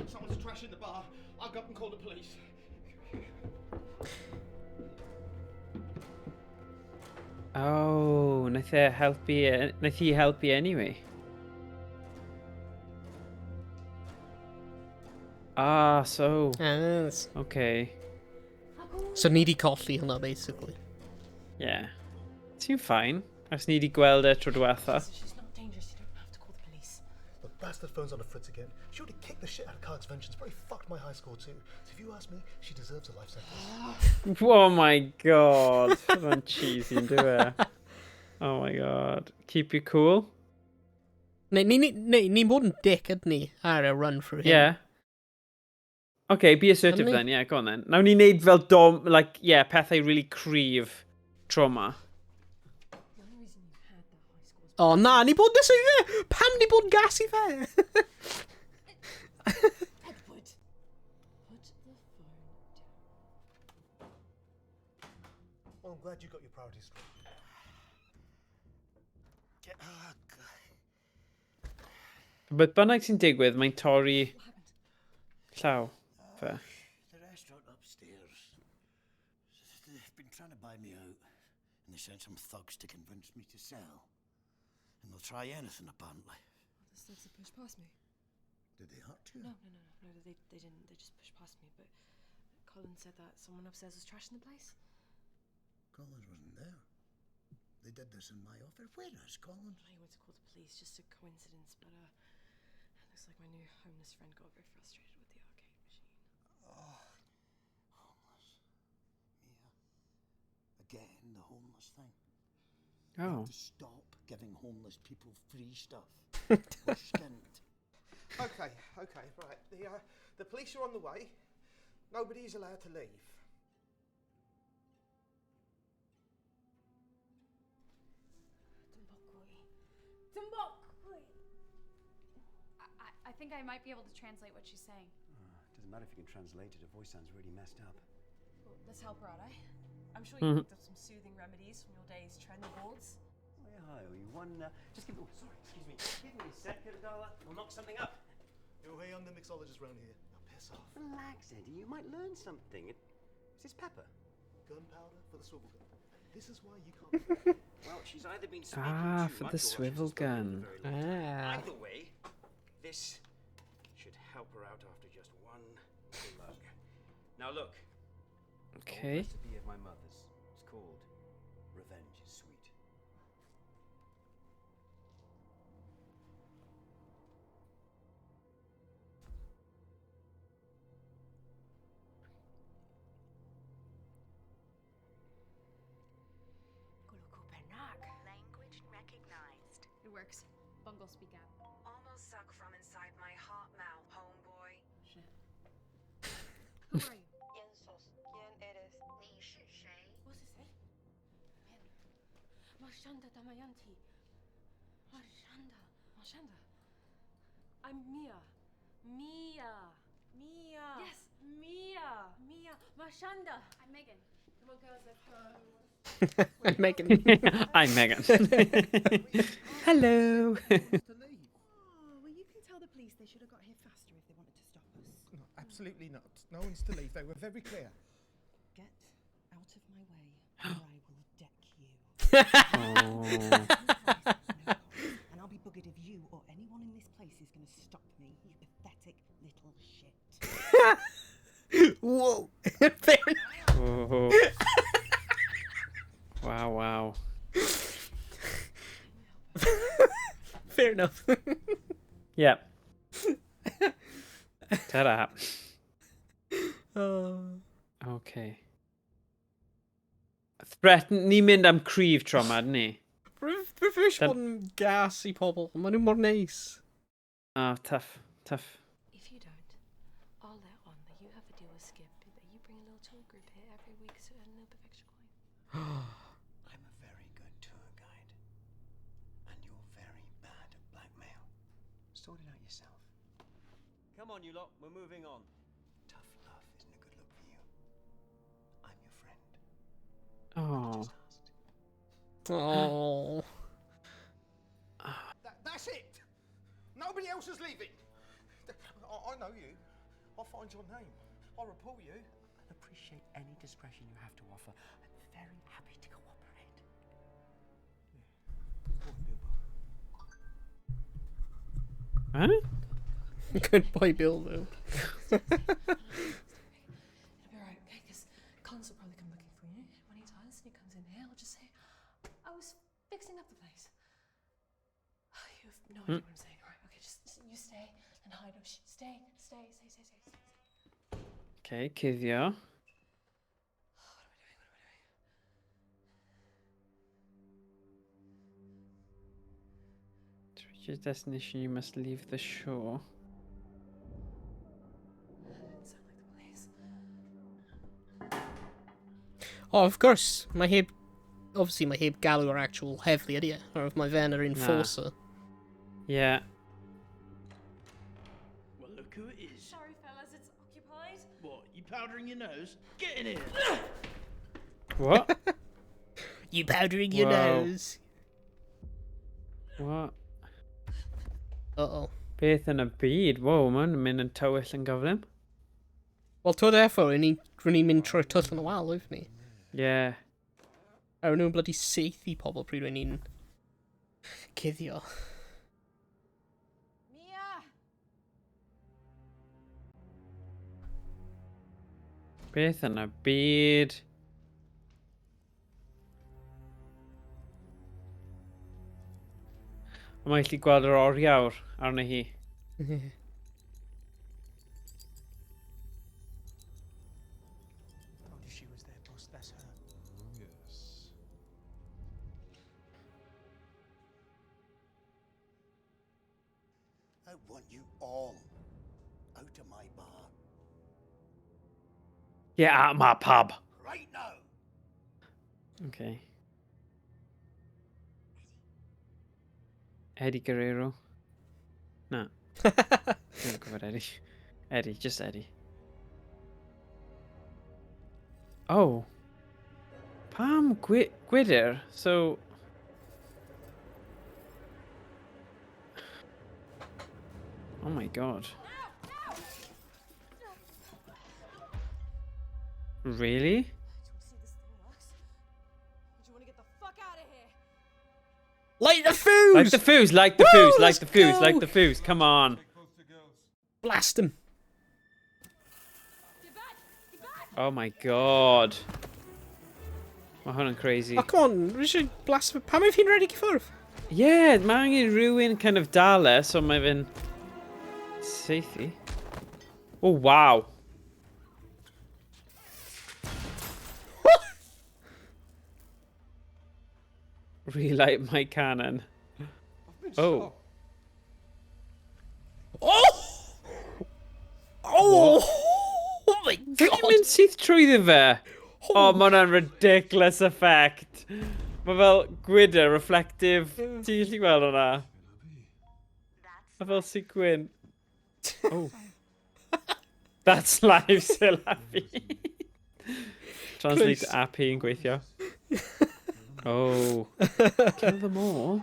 Someone's trashing the bar. I'll go up and call the police. Oh, naeth e helpu, naeth hi helpu anyway. Ah, so. Yes. Okay. So ni di colli hwnna, basically. Yeah. Ti'n fine. Os ni di gweld e tro diwetha. She's not dangerous. You don't have to call the police. The bastard phone's on the fritz again. She would have kicked the shit out of Carg's vengeance. Probably fucked my high score too. So if you ask me, she deserves a life sentence. Oh my god. Mae'n cheesy yn dyw e. Oh my god. Keep you cool. Neu, ni'n bod yn dick, ydyn ni, ar y run through hyn. Yeah. Okay, be assertive Ydyn ni? then. Yeah, go on then. Nawn ni wneud fel dom, like, yeah, pethau really cryf tro ma. O, na, ni bod nes i fe! Pam ni bod gas i fe? Edward. Put the phone down. Well, I'm glad you got your priorities straight. Get, oh, God. Beth bynnag sy'n digwydd, mae'n torri llaw. Fe. The restaurant upstairs. They've been trying to buy me out, and they sent some thugs to convince me to sell. And they'll try anything, apparently. The thugs that pushed past me. Did they hurt you? No. They didn't. They just pushed past me. But Colin said that someone upstairs was trashing the place. Collins wasn't there. They did this in my office. Where is Collins? I went to call the police. Just a coincidence, but it looks like my new homeless friend got very frustrated with the arcade machine. Oh, homeless. Mia. Again, the homeless thing. We Oh. have to stop giving homeless people free stuff. We're skint. Okay, right. The police are on the way. Nobody is allowed to leave. Dumbokui. I think I might be able to translate what she's saying. Doesn't matter if you can translate it, her voice sounds really messed up. Well, let's help her out, eh? I'm sure you picked up some soothing remedies from your day's trend boards. Oh, yeah, I owe you one. Just give me. Oh, sorry, excuse me. Give me a second, I'll knock something up. Yo, hey, I'm the mixologist round here. Now piss off. Relax, Eddie. You might learn something. Is this pepper? Gunpowder for the swivel gun. This is why you can't. Well, she's either been speaking too for much the or she's swivel spoken gun. for a very long time. Ah. Either way, this should help her out after just one glug. Now look. Okay. Old recipe of my mother's. It's called Revenge is Sweet. Language recognized. It works. Bungle speak app. Almost suck from inside my hot mouth, homeboy. Shit. Who are you? What's it say? Marshanda Damayanti. Marshanda. Marshanda. I'm Mia. Mia. Mia. Yes, Mia. Mia. Marshanda. I'm Megan. Come on, girls, let's go. I'm Megan. I'm Megan. Hello. To leave. Oh, well, you can tell the police they should have got here faster if they wanted to stop us. No, absolutely not. No one's to leave. They were very clear. Get out of my way, or I will deck you. Oh. And I'll be buggered if you or anyone in this place is going to stop me, you pathetic little shit. Whoa. Fair enough. Oh. Wow, wow. Fair enough. Yep. Ta-da. Oh. Okay. Threaten... Ni'n mynd am cryf tro yma, dyn ni? Rwyf eisiau bod yn gas i pobl. Maen nhw mor neis. Ah, tough. Tough. If you don't, I'll let on that you have a deal with Skip, that you bring a little tour group here every week to earn a little bit of extra coin. I'm a very good tour guide. And you're very bad at blackmail. Sort it out yourself. Come on, you lot. We're moving on. Tough love isn't a good look for you. I'm your friend. Oh. Oh. That's it. Nobody else is leaving. I know you. I'll find your name. I'll report you. I'd appreciate any discretion you have to offer. I'm very happy to cooperate. Huh? Good boy, Bilbo. It'll be alright, okay? Because Collins will probably come looking for you. And when he does, and he comes in here, I'll just say, I was fixing up the place. You have no idea what I'm saying. All right, okay, just you stay and hide. Oh, stay, stay, stay, stay, stay, stay. Okay, cuddio. To reach your destination, you must leave the shore. Didn't sound like the police. Oh, of course. My heb... Obviously, my heb galw ar actual heddlu ydy e. Or if my fe'n yr enforcer. Yeah. Well, look who it is. Sorry, fellas, it's occupied. What, you powdering your nose? Get in here! What? You powdering your Whoa. nose. What? Uh-oh. Beth yn y byd? Wow, mae'n mynd yn tywyll yn gyflym. Wel, twyd efo, rydyn ni'n mynd trwy'r twll yn y wal, wyf ni? Yeah. A rydyn nhw'n bloody saethu pobl pryd rydyn ni'n cuddio. Mia! Beth yn y byd? A mae'n gallu gweld yr oriawr arno hi. Told you she was there, boss. That's her. Oh, yes. I want you all out of my bar Get out of my pub. right now. Okay. Eddie Guerrero. Na. Dwi'n gwybod Eddie. Eddie, just Eddie. Oh. Pam gwydr? So... Oh my god. Really? Light the fuse! Light the fuse, light the Woo, fuse, light the fuse, go! light the fuse. Come on. Blast him. Oh my god. Mae hwn yn crazy. Oh, come on, we should blast... Pam yw hi'n rhedeg i ffwrdd? Yeah, mae angen rhywun kind of dal e, so mae fe'n seithi. Oh, wow. Relight my cannon. Oh. Oh! Oh! Oh my god! Dwi'n mynd syth trwyddo fe? Oh, mae hwnna'n ridiculous effect. Mae fel gwydr, reflective. Ti'n gallu gweld hwnna? Mae fel sequin. Oh. That's life, Silafi. Translate Christ. AP yn gweithio. Oh. Kill them all.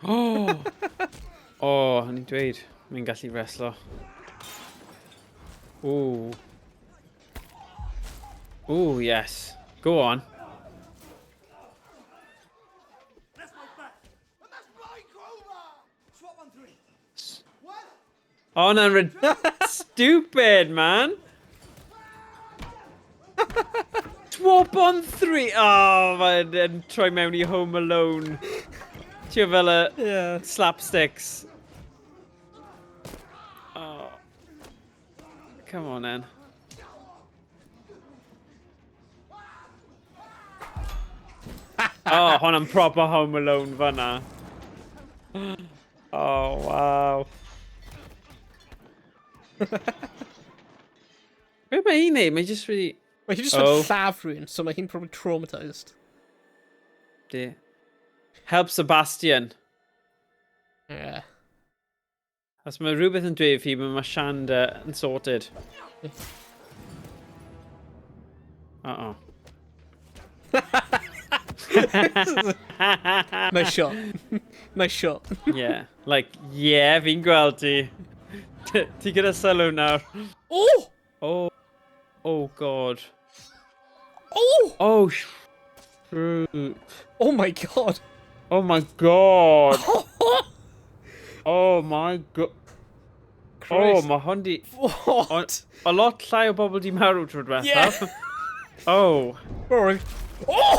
Oh! Oh, o'n i'n dweud, mae'n gallu wrestlo. Ooh. Ooh, yes. Go on. Oh, no, stupid, man. Swap on three. Oh, mae'n troi mewn i Home Alone. Ti'n fel y yeah. slapsticks. Oh. Come on, then. Oh, hwnna'n proper Home Alone fanna. Oh, wow. Be mae hi'n neud? Mae just really... Mae hi just oh. lladd rhywun, so mae hi'n probably traumatised. Dear. Help Sebastian. Yeah. Os mae rhywbeth yn dweud fi, mae Shanda yn sorted. Uh-oh. Nice shot. Nice shot. Yeah. Like, yeah, fi'n gweld ti. Ti gyda sylw nawr. Oh! Oh. Oh, God. Oh! Oh, shoot. Oh my god. Oh my god. Oh my god. Oh, mae hwn di... What? A lot llai o bobl di marw trwy'r diwethaf. Yeah. Oh. Sorry. Oh!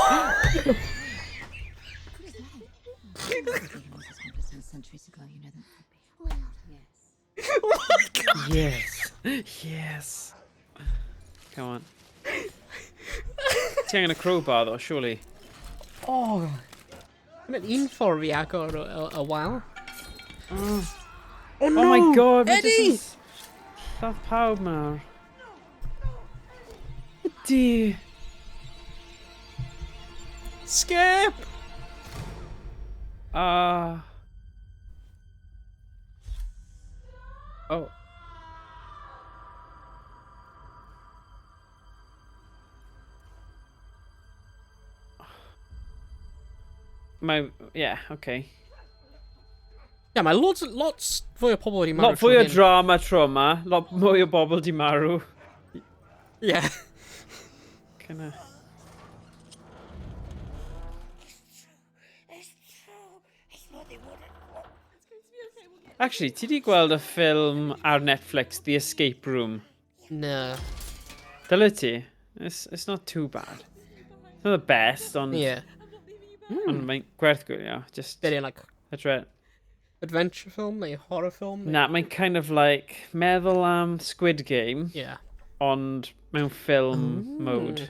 Centuries ago, you know that. Yes. Oh my god! Yes. Yes. Come on. Ti angen y crowbar though, surely. Oh. Mae'n un ffordd fi agor y wal. Oh. Oh no! Oh my god, fi Eddie! jyst yn lladd pawb nawr. Ydy. Skip! Ah. Oh. My, yeah, okay. Yeah, mae lots fwy o pobl wedi marw. Lot fwy o drama tro yma, lot mwy o bobl di marw. Yeah. Kinda... Actually, ti di gweld y ffilm ar Netflix, The Escape Room? No. Dyle ti? It's not too bad. It's not the best, ond... Yeah. Ond mae'n gwerth gwylio. Just... Bit like... Adre... Adventure film neu horror film? Neu... Na, mae'n kind of like... Meddwl am Squid Game. Yeah. Ond mewn film mode.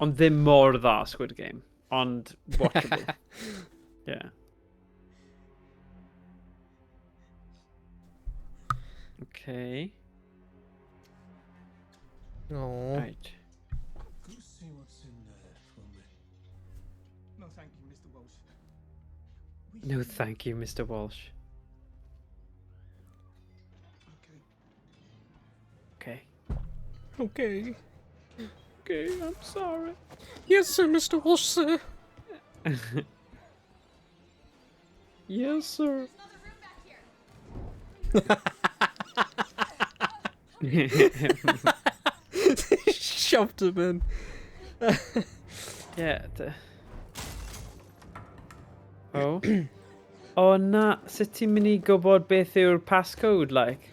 Ond ddim mor dda Squid Game. Ond watchable. Yeah. Okay. Oh. Right. Go see what's in there for me. No, thank you, Mr. Walsh. No, thank you, Mr. Walsh. Okay. Okay. Okay, I'm sorry. Yes, sir, Mr. Walsh, sir. Yes, sir. Shoved him in. Yeah. Oh. Oh na, sut ti'n mynd i gwybod beth yw'r passcode, like?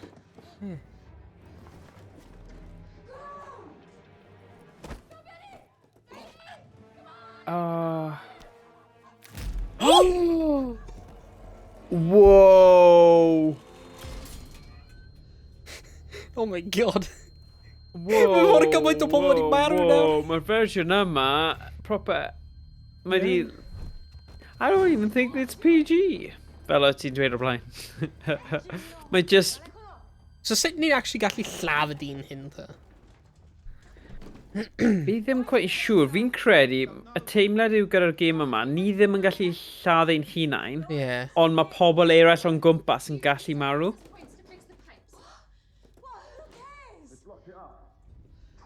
Oh. Oh! Whoa! Oh my god. Whoa! Mae mor gymaint o pobl wedi marw nawr. Whoa, mae'r fersiwn yma, proper... Mae di... I don't even think it's PG. Fel o ti'n dweud o'r blaen. Mae just... So sut ni'n actually gallu lladd y dyn hyn, te? Fi ddim quite siŵr. Fi'n credu, y teimlad yw gyda'r gêm yma, ni ddim yn gallu lladd ein hunain, ond mae pobl eraill o'n gwmpas yn gallu marw. Let's lock it up.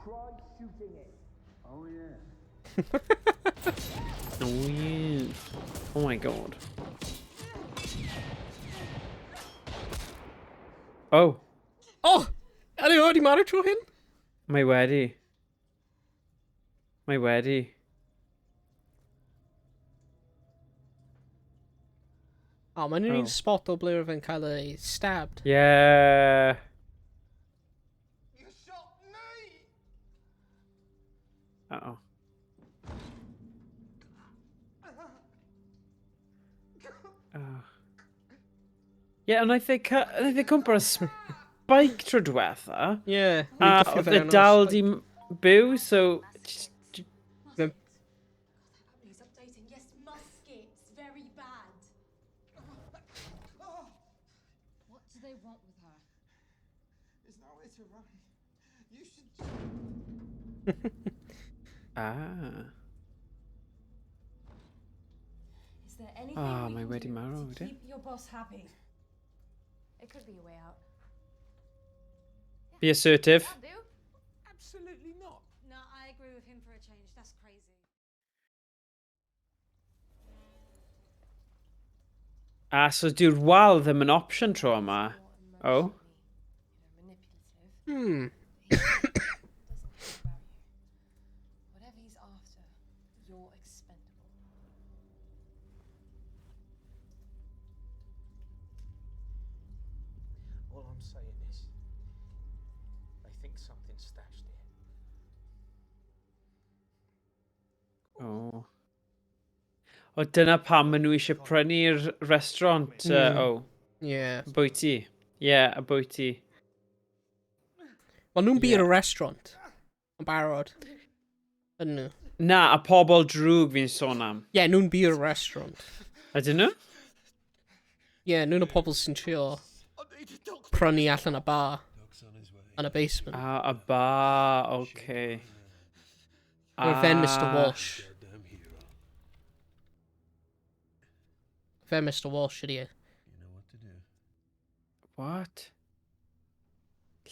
Try shooting it. Oh yeah. Oh yeah. Oh my god. Oh, Oh! Ydy o wedi marw trwy hyn? Mae wedi. Mae wedi. Oh, mae'n un Oh. spot o ble roedd fe'n cael ei stabbed. Yeah. You shot me! Uh-oh. Oh. Yeah, ond naeth e cwmpa y spike tro diwetha. Yeah. A Ni'n oedd e dal di byw, so... He's updating. Yes, muskets. Very bad. What do they want with her? There's nowhere to run. You should. Ah. Is there anything Ah, we mae can wedi do marw, to wedi? keep your boss happy? It could be a way out. Be assertive. That'll do. Absolutely not. No, I agree with him for a change. That's crazy. Ah, so dyw'r wal ddim yn option tro yma. Oh. Whatever he's after, you're expendable. All I'm saying is, they think something's stashed here. Oh. O, dyna pam maen nhw eisiau prynu'r restaurant. Oh. Bwyty. Yeah, y bwyty. Wel, nhw'n byw yn y restaurant. Yn barod. Yn nhw. Na, y pobl drwg fi'n sôn am. Ie, yeah, nhw'n byw yn y restaurant. Ydyn nhw? Ie, yeah, nhw'n y pobl sy'n trio prynu allan y bar. Yn y basement. Ah, y bar, okay. Ah. Fe'n Mr Ah. Walsh. Fe Mr Walsh ydi e. What?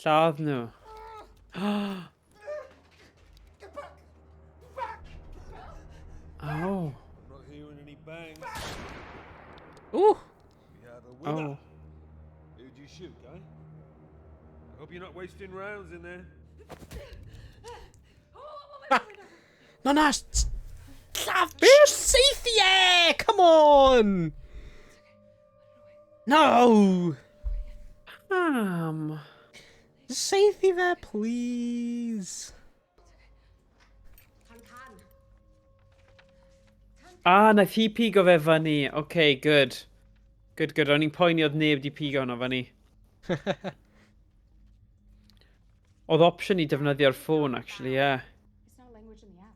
Lladd nhw. Oh. I'm not hearing any bangs. Ooh. We have a winner. Oh. Who'd you shoot, guy? I hope you're not wasting rounds in there. No, na! Lladd! Saethu e! Come on! No! Saethu fe, please. Can. Ah, nath hi pigo fe fyny. Okay, good. Good, good. O'n i'n poeni oedd neb di pigo hwnna fyny. Oedd option i defnyddio'r ffôn, actually, yeah. It's not a language in the app.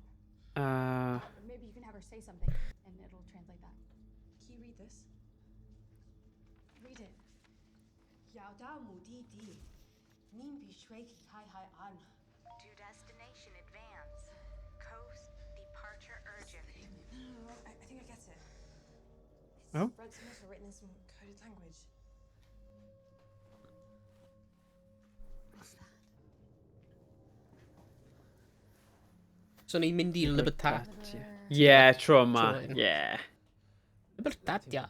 Maybe you can have her say something and it'll translate that. Can you read this? Read it. 要到目的地，您必须开海岸。To destination advance. Coast departure urgent. No, I think I get it. It's Oh. red letter written in some coded language. What's that? So ni'n mynd i Libertat. Yeah, tro yma. Tro hyn. Yeah. Libertatia.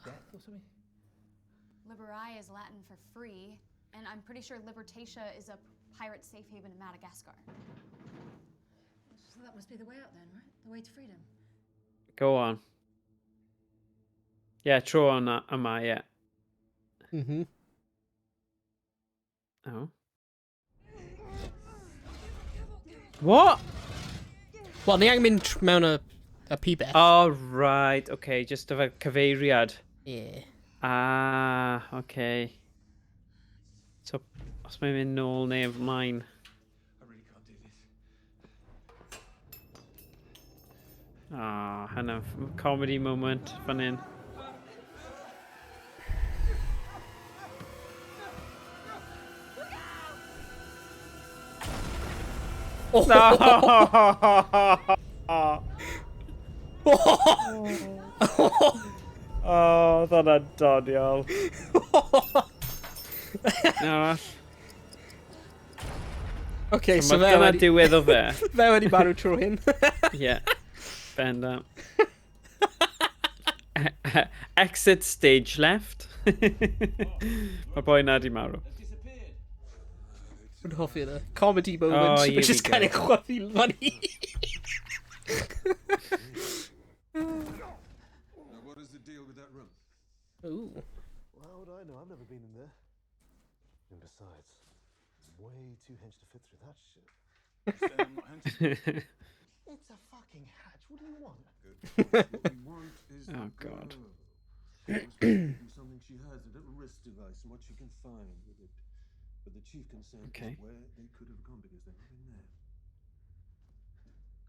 Liberai is Latin for free, and I'm pretty sure Libertatia is a pirate safe haven in Madagascar. So that must be the way out then, right? The way to freedom. Go on. Yeah, tro yna, yma, yeah. Oh. What? Wel, ni angen mynd mewn y pibell. Oh, right, okay, just efo cyfeiriad. Yeah. Ah, okay. So, os mae'n mynd nôl neu ymlaen. I really can't do this. Ah, hynna, comedy moment fan hyn. No! Oh, oedd hwnna'n doniol. Arall. Okay, so So fe dyna wedi... diwedd o fe. Fe wedi marw trwy hyn. Yeah. Bendant. Exit stage left. Mae boi na di marw. Yn hoffi yna. Comedy moment, Oh, here which is we kind go. of chwythu fyny. Now, what is the deal with that room? Ooh. Well, how would I know? I've never been in there. And besides, I'm way too hench to fit through that shit. It's a fucking hatch. What do you want? Good. What we want is Oh, the God. girl. There must be something she has, a little wrist device, and what she can find with it. But the chief concern Okay. is where they could have gone because they're not in there.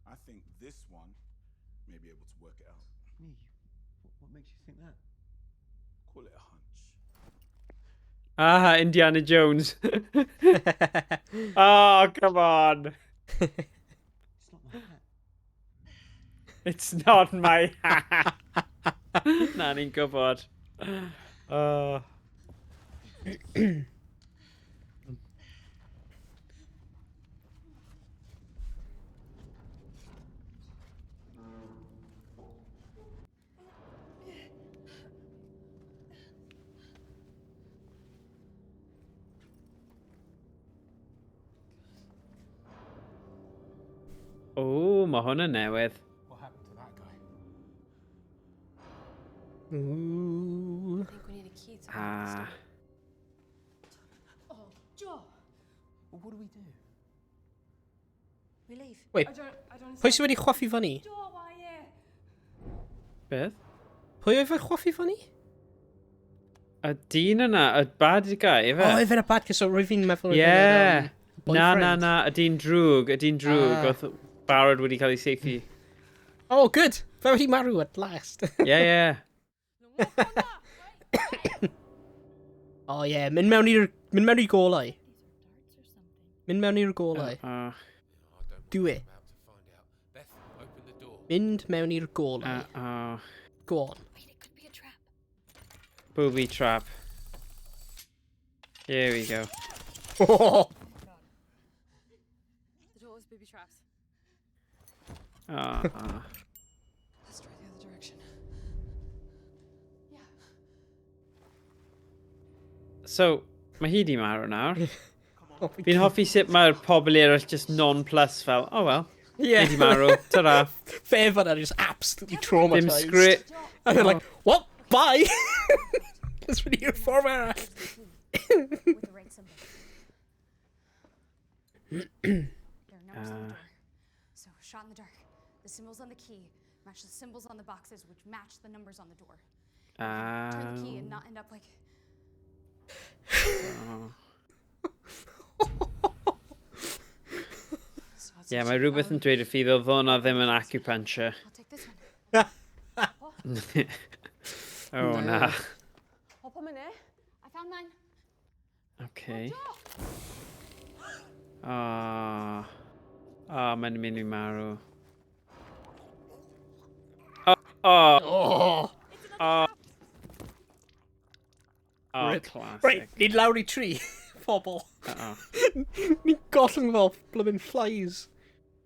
I think this one may be able to work it out. Me? What makes you think that? Call it a hunch. Ah, Indiana Jones. Oh, come on. It's not my hat. It's not my hat. Na, ni'n gwybod. Oh. O, mae hwn yn newydd. What happened to that guy? Ooh. I think we need a key to unlock this Ah. door. Oh, Joe! Well, what do we do? We leave. Wait, I don't pwy sydd wedi chwaffu fyny? Joe, why, yeah? Beth? Pwy oedd wedi chwaffu fyny? Y dyn yna, y bad guy, ife? O, oh, efe bad guy, so rwy'n fi'n meddwl oedd e'n, Yeah. Na, na, boyfriend. na, y dyn drwg, y dyn drwg, Ah. oedd barod wedi cael ei saethu. Oh, good. Fe wedi marw at last. Yeah. Oh, yeah, mynd mewn i'r... Mynd mewn i'r golau. Mynd mewn i'r golau. Do it. Beth, open the door. Mynd mewn i'r golau. Go on. Wait, it could be a trap. Booby trap. Here we go. The door was booby trapped. Ah. Let's try the other direction. Yeah. So, mae hi di marw nawr. Oh my Fi'n hoffi sut mae'r pobl eraill just non-plus fel, oh well. Yeah. Hi di marw, ta-ra. Fe fan'na just absolutely traumatized. Dim sgri... And they're like, what? Bye! Let's mynd i'r ffordd arall. With the right symbol. There are numbers on the door. So, shot in the dark. The symbols on the key match the symbols on the boxes, which match the numbers on the door. Turn the key and not end up like. Oh. Ie, yeah, mae rhywbeth yn dweud y ffydd oedd hwnna ddim yn acupuncture. I'll take this one. Oh, na. I'll put 'em in there. I found mine. Okay. Ah. O, oh, mae'n mynd i marw. O! Oh, oh. Oh. Oh, Rip. classic. Right, ni'n lawr i tri, pobl. Uh-oh. Ni'n gollwng fel blooming flies.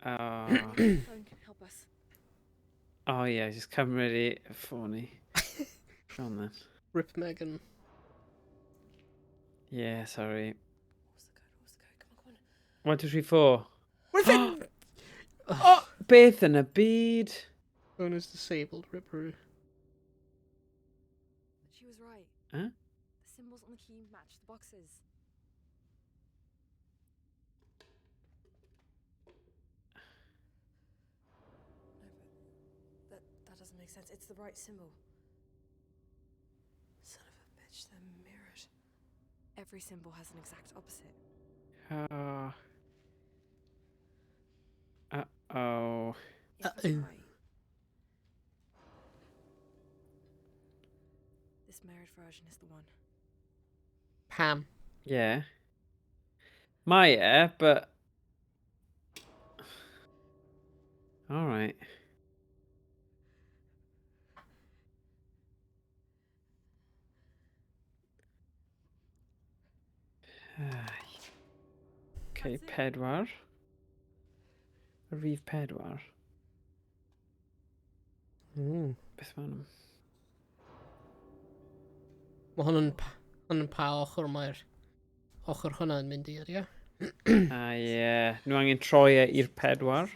Oh. Phone can help us. Oh yeah, just cymryd i ffôn i. Go on then. Rip Megan. Yeah, sorry. 1, 2, 3, 4. Where's it? Oh, beth yn y byd? Phone is disabled, Rip Roo. She was right. Huh? The symbols on the key match the boxes. No, but that doesn't make sense. It's the right symbol. Son of a bitch, they're mirrored. Every symbol has an exact opposite. Oh. Uh-oh. If I'm right, this mirrored version is the one. Pam. Yeah. Mae e, but... Alright. Okay, pedwar. Y rif pedwar. Mm. Beth maen nhw? Mae hwn yn, hwn yn pa ochr mae'r ochr hwnna yn mynd i, ydy e? Ah, ie. Nhw angen troi e i'r pedwar.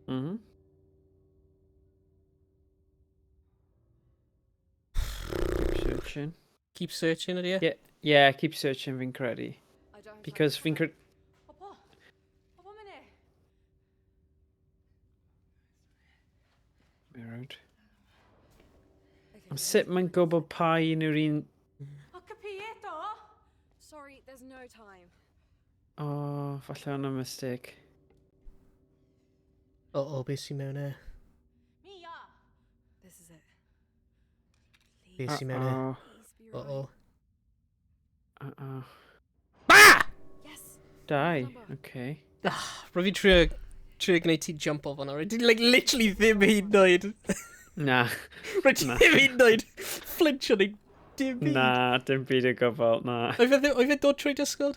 Mhm. Keep searching. Keep searching, ydy e? Yeah, yeah, keep searching fi'n credu. Because fi'n credu... Mirrored. Am sut mae'n gwybod pa un yw'r un... Ho capito! Sorry, there's no time. O, oh, falle hwnna'n mistake. O, o, beth sy'n mewn e? Mia! This is it. Beth sy'n mewn e? Uh-oh. O, o. Uh-oh. Ba! Yes! Dau, okay. Ah, Rwy'n fi trio gwneud ti jump off hwnna. Rwy'n like, literally ddim hyd yn oed. Na. Rwy'n ti Na. ddim hyd yn oed flinch o'n ei dim byd. Na, dim byd o gwbl, na. Oedd e dod trwy Discord?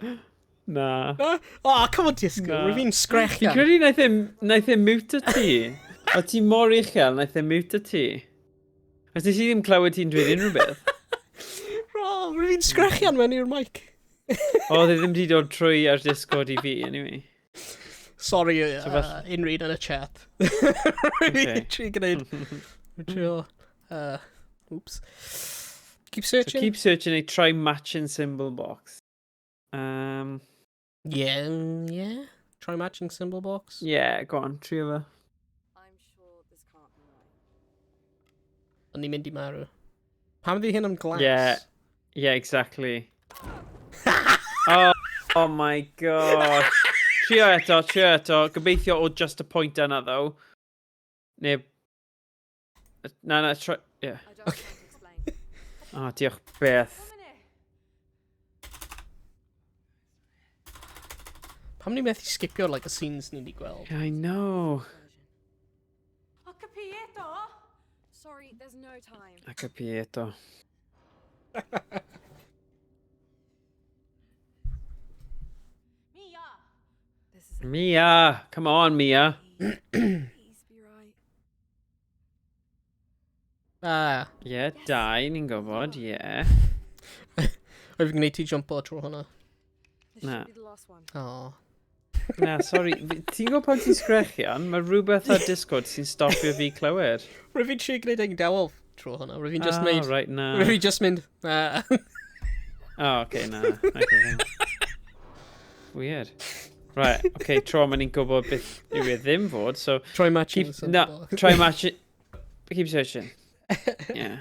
Na. Na? Oh, come on Discord, Na. rwy'n fi'n Fi'n sgrechian. credu naeth e mute ti. O ti mor uchel, naeth e mute ti. Os nes i ddim clywed ti'n dweud unrhyw beth. Oh, rwy'n fi'n sgrechian mewn i'r mic. O, oedd e ddim wedi dod trwy ar Discord i fi, anyway. Sorry, So fel- unrhyw un yn y chat. Rwy'n Okay. fi'n trio gwneud... Rwy'n trio... Oops. Keep So searching. keep searching a try matching symbol box. Yeah, yeah. Try matching symbol box. Yeah, go on, trio fe. I'm sure this can't be right. O'n i'n mynd i marw. Pam ydi hyn am glass? Yeah, exactly. Oh my gosh. Trio eto, trio eto. Gobeithio o just y pwynt yna, though. Neu... Na, try... Yeah. I don't okay. to explain. Oh, diolch beth. Pam ni'n methu skipio like, y scenes ni wedi gweld? I know. Ho capito! Sorry, there's no time. A capito. Mia! This is it. Mia! Come on, Mia. Please be right. Ah. Yeah, dau, ni'n gwybod, yeah. Oedd fi'n gwneud ti jumpo trwy hwnna. This Na. should be the last one. Oh. Na, sorry. Ti'n gwybod pan ti'n sgrechian? Mae rhywbeth ar Discord sy'n stopio fi clywed. Rwy'n fi'n trio gwneud ein dawel trwy hwnna. Rwy'n fi'n just Ah, mynd... right, na. Rwy'n fi just mynd... Ah. Oh, okay, na. Okay, then. Weird. Right, okay, tro yma ni'n gwybod beth yw e ddim fod, so... Try matching Keep, the symbol no, box. try matching... Keep searching. Yeah.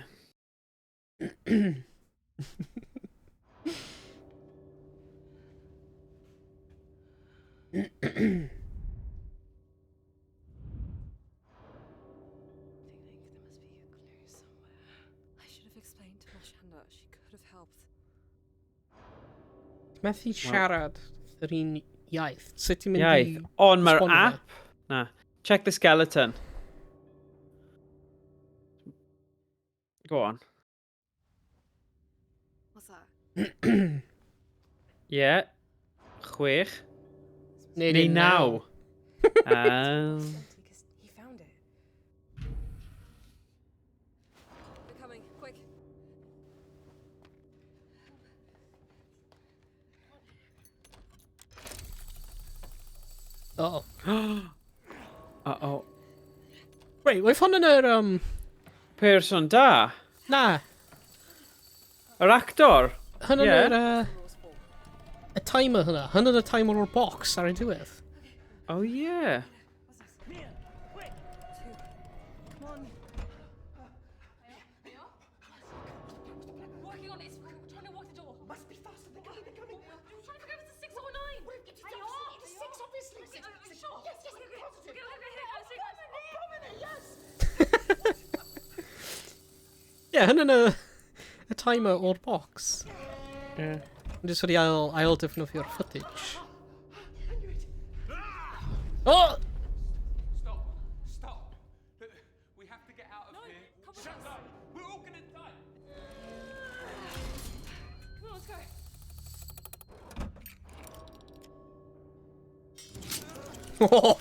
I think there must be a clue somewhere. I should have explained to Marshanda. She could have helped. Methu siarad yr un iaith. Sut ti'n mynd i... Iaith. Ond mae'r app... Na. Check the skeleton. Go on. What's that? Yeah. 6. Neu Neu 9. He found it. They're coming, quick. Uh-oh. Uh-oh. Wait, oedd hwn yn yr... Person da? Na. Yr actor? Hwn yn yr... Y timer hwnna. Hwn yn y timer o'r box ar ei diwedd. Oh yeah. Come on. Working on it. We're trying to work the door. Must be faster. They're coming. They're coming. We're trying to figure out if it's a 6 or a 9. Well, it's obviously, it's 6, obviously. Okay, Six, are you six. sure? Yes, yes, Okay, I'm positive. okay, okay, okay, okay, okay, I'm yes. Yeah, hwn yn y timer o'r box. Yeah. Yn jyst wedi ail defnyddio'r footage. Oh! Stop! Stop! Look, we have to get out of here. Shut up! We're all gonna die! Come on, let's go. Oh.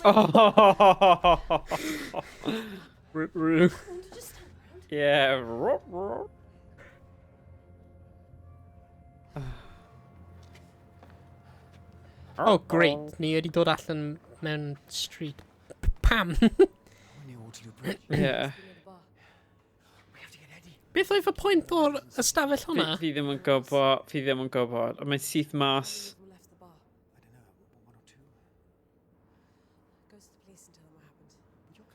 Roo. Just stand around. Yeah. Ruh, ruh. Oh, great. Ni wedi dod allan mewn street. Pam! Near Waterloo Bridge. Yeah. We have to get Eddie. Beth oedd y pwynt o'r ystafell Fi, hwnna? fi ddim yn gwybod, fi ddim yn gwybod. Ond mae'n syth mas. Who left the bar? I don't know, 1 or 2. Go to the police and tell them what happened.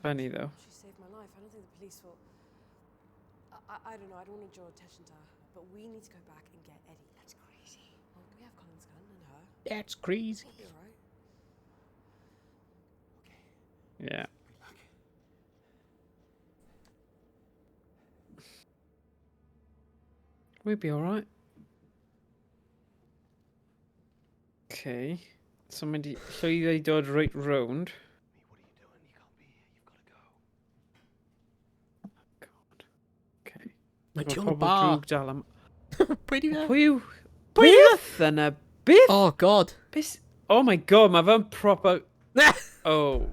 Funny though. She saved my life. I don't think the police will. I don't know. I don't want to draw attention to her, but we need to go back and get Eddie. That's crazy. Well, we have Colin's gun and her. That's crazy. We'll be all right. Yeah. Good luck. We'll be alright. Okay. So mae'n di llwyddo i dod right round. Me, what are you doing? You can't be here. You've got to go. God. Okay. Mae Mae tu ôl y pobl bar. drwg dal am... Pwy di fe? Pwy yw... Pwy yw e? Beth yn y... Beth? Oh, God. Beth... Oh my God, mae fe'n proper... Oh.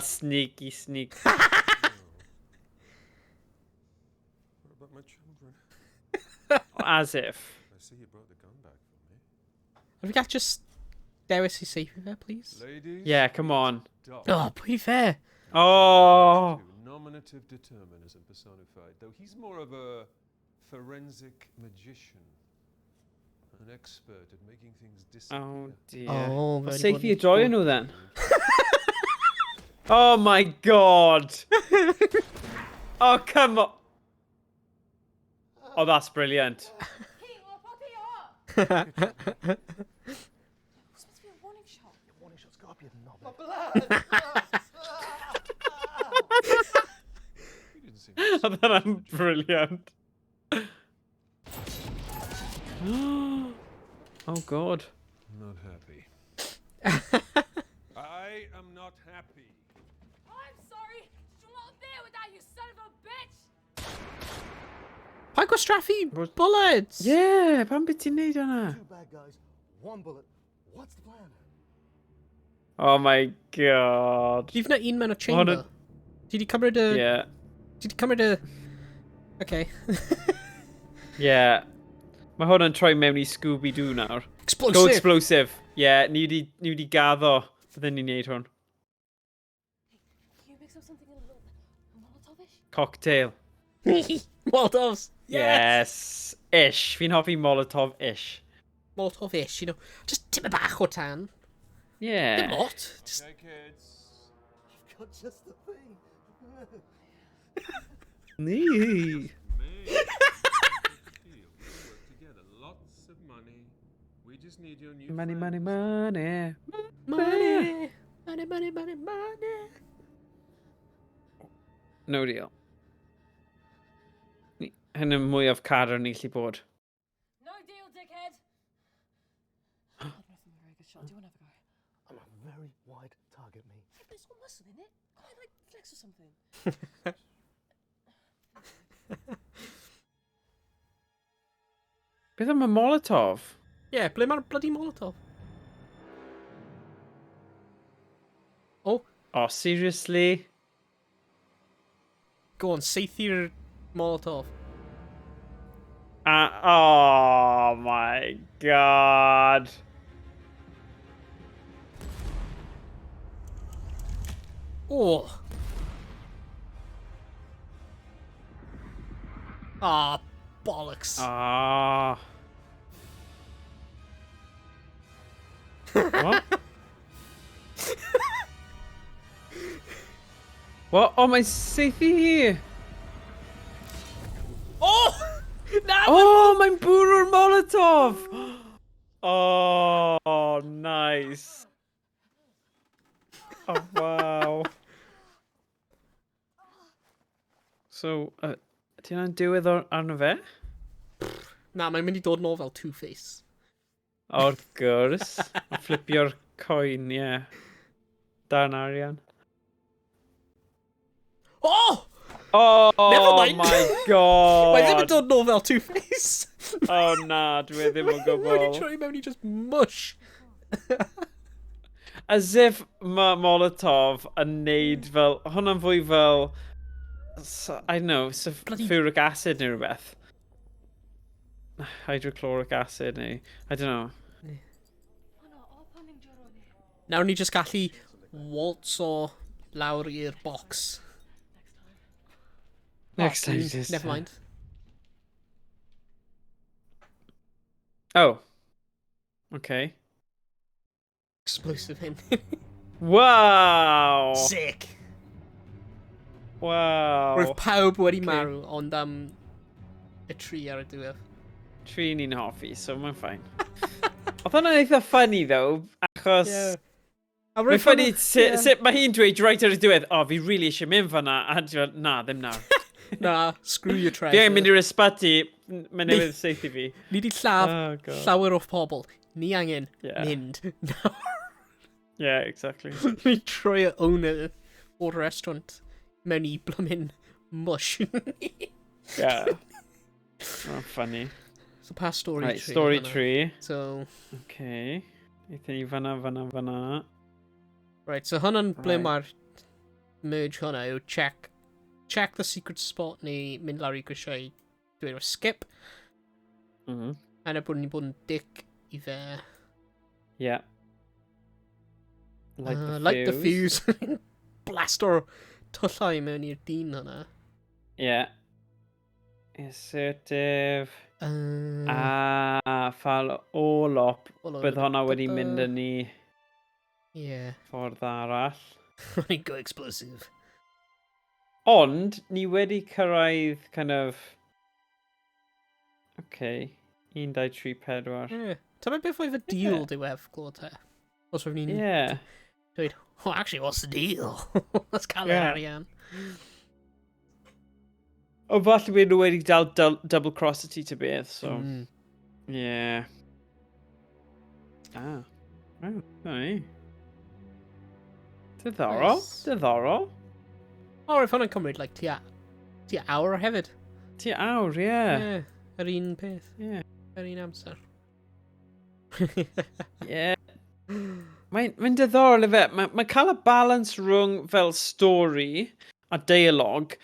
Sneaky, sneak. What about my children? As if. I see you brought the gun back for me. Have we got just dewis i saethu fe, please? Ladies. Yeah, come on. Doc. Oh, pwy fe? Oh! Nominative determinism personified, though he's more of a forensic magician, an expert at making things disappear. Oh dear. Oh, Well, very saethu good. y joio nhw then. Oh my God! Oh, come on! Oh, that's brilliant. It was meant to be a warning shot. Your warning shots go up, you knob. My blood! You didn't seem to Oh, that's brilliant. Oh God. Not happy. I am not happy. I'm sorry. Did you want there with that, you son of a bitch? Pa gwastraffu bullets? Yeah, pam beth ti'n neud hwnna? 2 bad guys, 1 bullet. What's the plan? Oh my God. You've not un mewn o chamber. Ti di cymryd y... Yeah. Ti di cymryd y... Okay. Yeah. Mae hwn yn troi mewn i Scooby-Doo nawr. Explosive! Go explosive. Yeah, ni wedi gaddo bydden ni'n neud hwn. Can you mix up something a little Molotov-ish? Cocktail. Molotovs! Yes. Ish. Fi'n hoffi Molotov-ish. Molotov-ish, you know. Just tip bach o tan. Yeah. Dim lot. Just... Okay, kids. I've got just the thing. Ni. Me. Deal. We'll work together. Lots of money. We just need your new Money, friends. money, money. Money! Money, money, money, money. No deal. Hyn yn mwyaf car o'n i allu bod. No deal, dickhead. muscle in it. Quite like flex or something. Beth am y Molotov? Ie, yeah, ble mae'r bloody Molotov? Oh. Oh, seriously? Go on, saethu'r Molotov. Oh my god. Oh. Ah, bollocks. Ah. What? What? Oh, mae'n saethu hi! Oh! Na! Oh, mae'n bwrw'r Molotov! Oh, nice. Oh, wow. So, ti hwnna'n diwedd arno fe? Na, mae'n mynd i dod nôl fel Two-Face. Wrth gwrs. A flipio'r coin, ie. Yeah. Darn arian. Oh! Oh Never mind. my god! Mae ddim yn dod nôl fel Two-Face. Oh na, dwi e ddim o Mae wedi gwbl. troi mewn i just mush. As if mae Molotov yn neud fel... Hwnna'n fwy fel... I don't know, sulfuric acid neu rhywbeth. Hydrochloric acid neu... I don't know. Nawr ni just gallu waltz o lawr i'r box. Next time, just... Never mind. Oh. Okay. Explosive hyn. Wow! Sick! Wow. Roedd pawb wedi Okay. marw, ond am y tri ar y diwedd. Tri ni'n hoffi, so mae'n fine. Oedd hwnna'n eitha funny, though, achos... Yeah. A Mae'n roedd funny hwnna- sut ie. sut mae hi'n dweud right ar y diwedd, o, fi really eisiau mynd fan'na, a ti'n fel, na, ddim nawr. Na, screw your Fi treasure. angen mynd i'r ysbyty, mae newydd saethu fi. Ni di lladd Oh, God. llawer o pobl. Ni angen Yeah. mynd nawr. Yeah, exactly. Ni troi y owner o'r restaurant mewn i blymyn mush. Yeah. Oh, funny. So pa story Right, tree? story fan'na? tree. So... Okay. Aethon ni fan'na, fan'na, fan'na. Right, so hwnna'n ble Right. mae'r merge hwnna yw check the secret spot neu mynd lawr i grisiau dweud o skip. A na bod ni'n bod yn dick i fe. Yeah. Light the Light the fuse. fuse. Blast o'r tyllau mewn i'r dyn hwnna. Yeah. Assertive. A ffal olop. All Bydd hwnna wedi mynd yn i Yeah. ffordd arall. O'n i'n go explosive. Ond, ni wedi cyrraedd kind of... Okay. 1, 2, 3, 4. Yeah. Ta beth oedd y deal Yeah. diwedd glod te? Os roedd ni'n Yeah. dweud, oh, actually, what's the deal? Let's cael yr Yeah. arian. O, falle bod nhw wedi dal double cross y ti ta beth, so... Yeah. Ah. Oh, na ni. Diddorol, Nice. diddorol. O, roedd hwnna'n cymryd, like, tua awr hefyd. Tua awr, ie. Yeah, yr un peth. Yeah. Yr un amser. Yeah. Mae'n diddorol efe. Mae cael y balance rhwng fel stori a dialog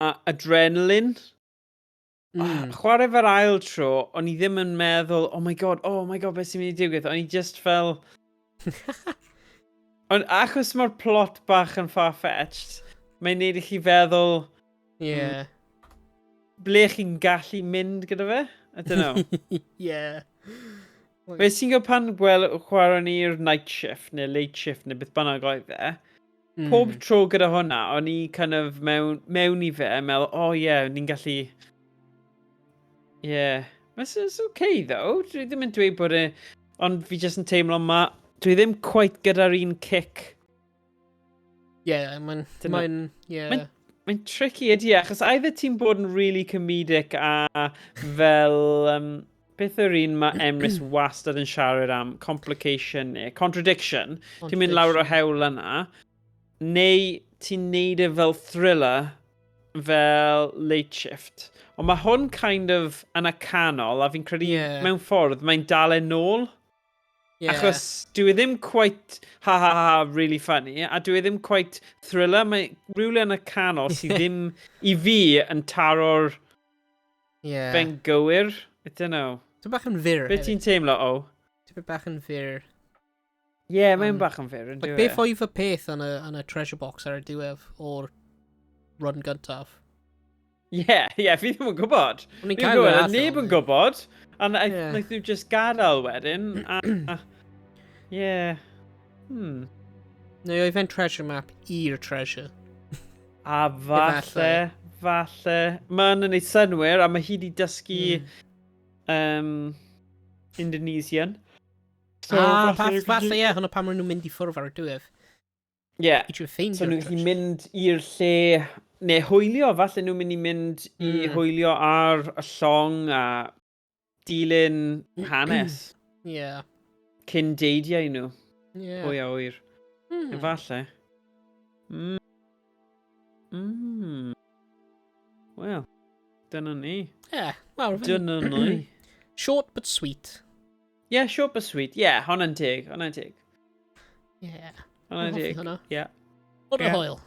a adrenaline. Chwarae fe'r ail tro, o'n i ddim yn meddwl, oh my god, oh my god, beth sy'n mynd i digwydd? O'n i just fel... Ond achos mae'r plot bach yn far-fetched, mae'n neud i chi feddwl... Yeah. Ble chi'n gallu mynd gyda fe? I don't know. Yeah. Fe ti'n gwybod pan gwel chwarae ni'r night shift neu late shift neu beth bynnag oedd e, pob tro gyda hwnna, o'n i kind of mewn i fe, yn meddwl, oh yeah, ni'n gallu... Yeah. It's okay though, dwi ddim yn dweud bod e... Ond fi jyst yn teimlo ma... Dwi ddim quite gyda'r un kick. Yeah, mae'n, yeah. Mae'n tricky ydi e, achos either ti'n bod yn really comedic a fel... Beth yw'r un mae Emrys wastad yn siarad am? Complication neu contradiction. Ti'n mynd lawr o hewl yna. Neu ti'n neud e fel thriller, fel Late Shift. Ond mae hwn kind of yn y canol, a fi'n credu mewn ffordd mae'n dal e nôl. Achos dwi e ddim quite ha ha ha really funny, a dwi e ddim quite thriller, mae rhywle yn y canol sydd ddim i fi yn taro'r ben gywir. I don't know. Ti'n bach yn fyr. Be ti'n teimlo, o? Ti'n bach yn fyr. Ie, yeah, mae'n bach yn fyr, yn like, beth oedd y peth yn y treasure box ar y diwedd o'r run gyntaf? Ie, yeah, ie, yeah, fi ddim yn gwybod. O'n i'n cael gwybod, neb yn gwybod. A wnaeth nhw just gadael wedyn. A, yeah. Neu oedd e'n treasure map i'r treasure. A falle, falle. Mae'n yn ei synwyr, a mae hi wedi dysgu Indonesian. So, ah, falle, ie, hwnna pan maen nhw'n mynd i ffwrdd ar y diwedd. Ie. I trio ffeindio'r So nhw'n gallu mynd i'r lle, neu hwylio, falle nhw'n mynd i mynd i hwylio ar y llong a dilyn hanes. Cyn deidiau nhw. Pwy a ŵyr. Efallai. Wel, dyna ni. Ie, wel... Dyna ni. Short but sweet. Yeah, short but sweet. Yeah, honna'n teg, honna'n teg. Yeah. Honna'n teg. Yeah. What a hwyl.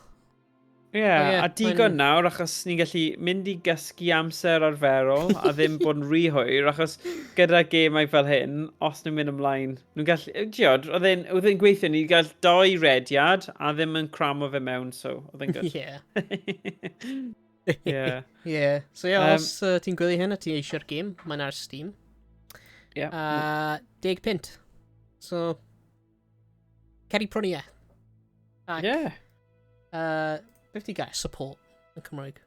Yeah, a digon nawr, achos ni'n gallu mynd i gysgu amser arferol a ddim bod yn rhy hwyr, achos gyda gemau fel hyn, os nhw'n mynd ymlaen, nhw'n gallu, tiod, oedd e'n gweithio, ni'n gael 2 rediad a ddim yn cramo fe mewn, so oedd e'n good. Yeah. Yeah. Yeah. So yeah, os ti'n gwylio hyn a ti eisiau'r gêm, mae'n ar Steam. Yeah. 10 punt. So, cer i prynu e. Ac, yeah. Beth di gair? Support yn Cymraeg.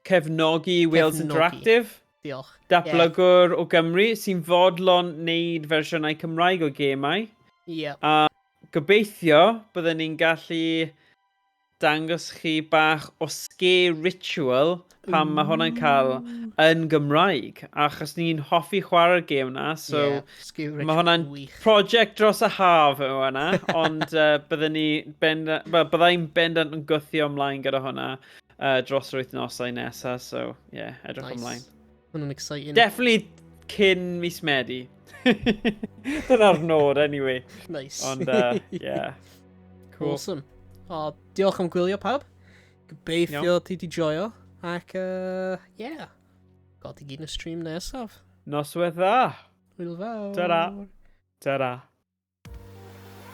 Cefnogi Wales Interactive. Diolch. Datblygwr o Gymru sy'n fodlon wneud fersiynau Cymraeg o gemau. Yeah. A gobeithio byddwn ni'n gallu dangos chi bach o scare ritual pan mae hwnna'n cael yn Gymraeg. Achos ni'n hoffi chwarae'r gêm na, so yeah, mae hwnna'n project dros y haf yw hwnna, ond byddai'n bendant yn gwthio ymlaen gyda hwnna dros yr wythnosau nesaf, so yeah, edrych ymlaen. Hwnna'n exciting. Definitely cyn mis Medi. Dyna'r nod, anyway. Nice. Ond, yeah. Cool. Awesome. O, diolch am gwylio pawb. Gobeithio ti di joio. Ac, yeah. Gweld ti gyd yn y stream nesaf. Noswaith dda. Hwyl fawr. Ta-ra. Ta-ra.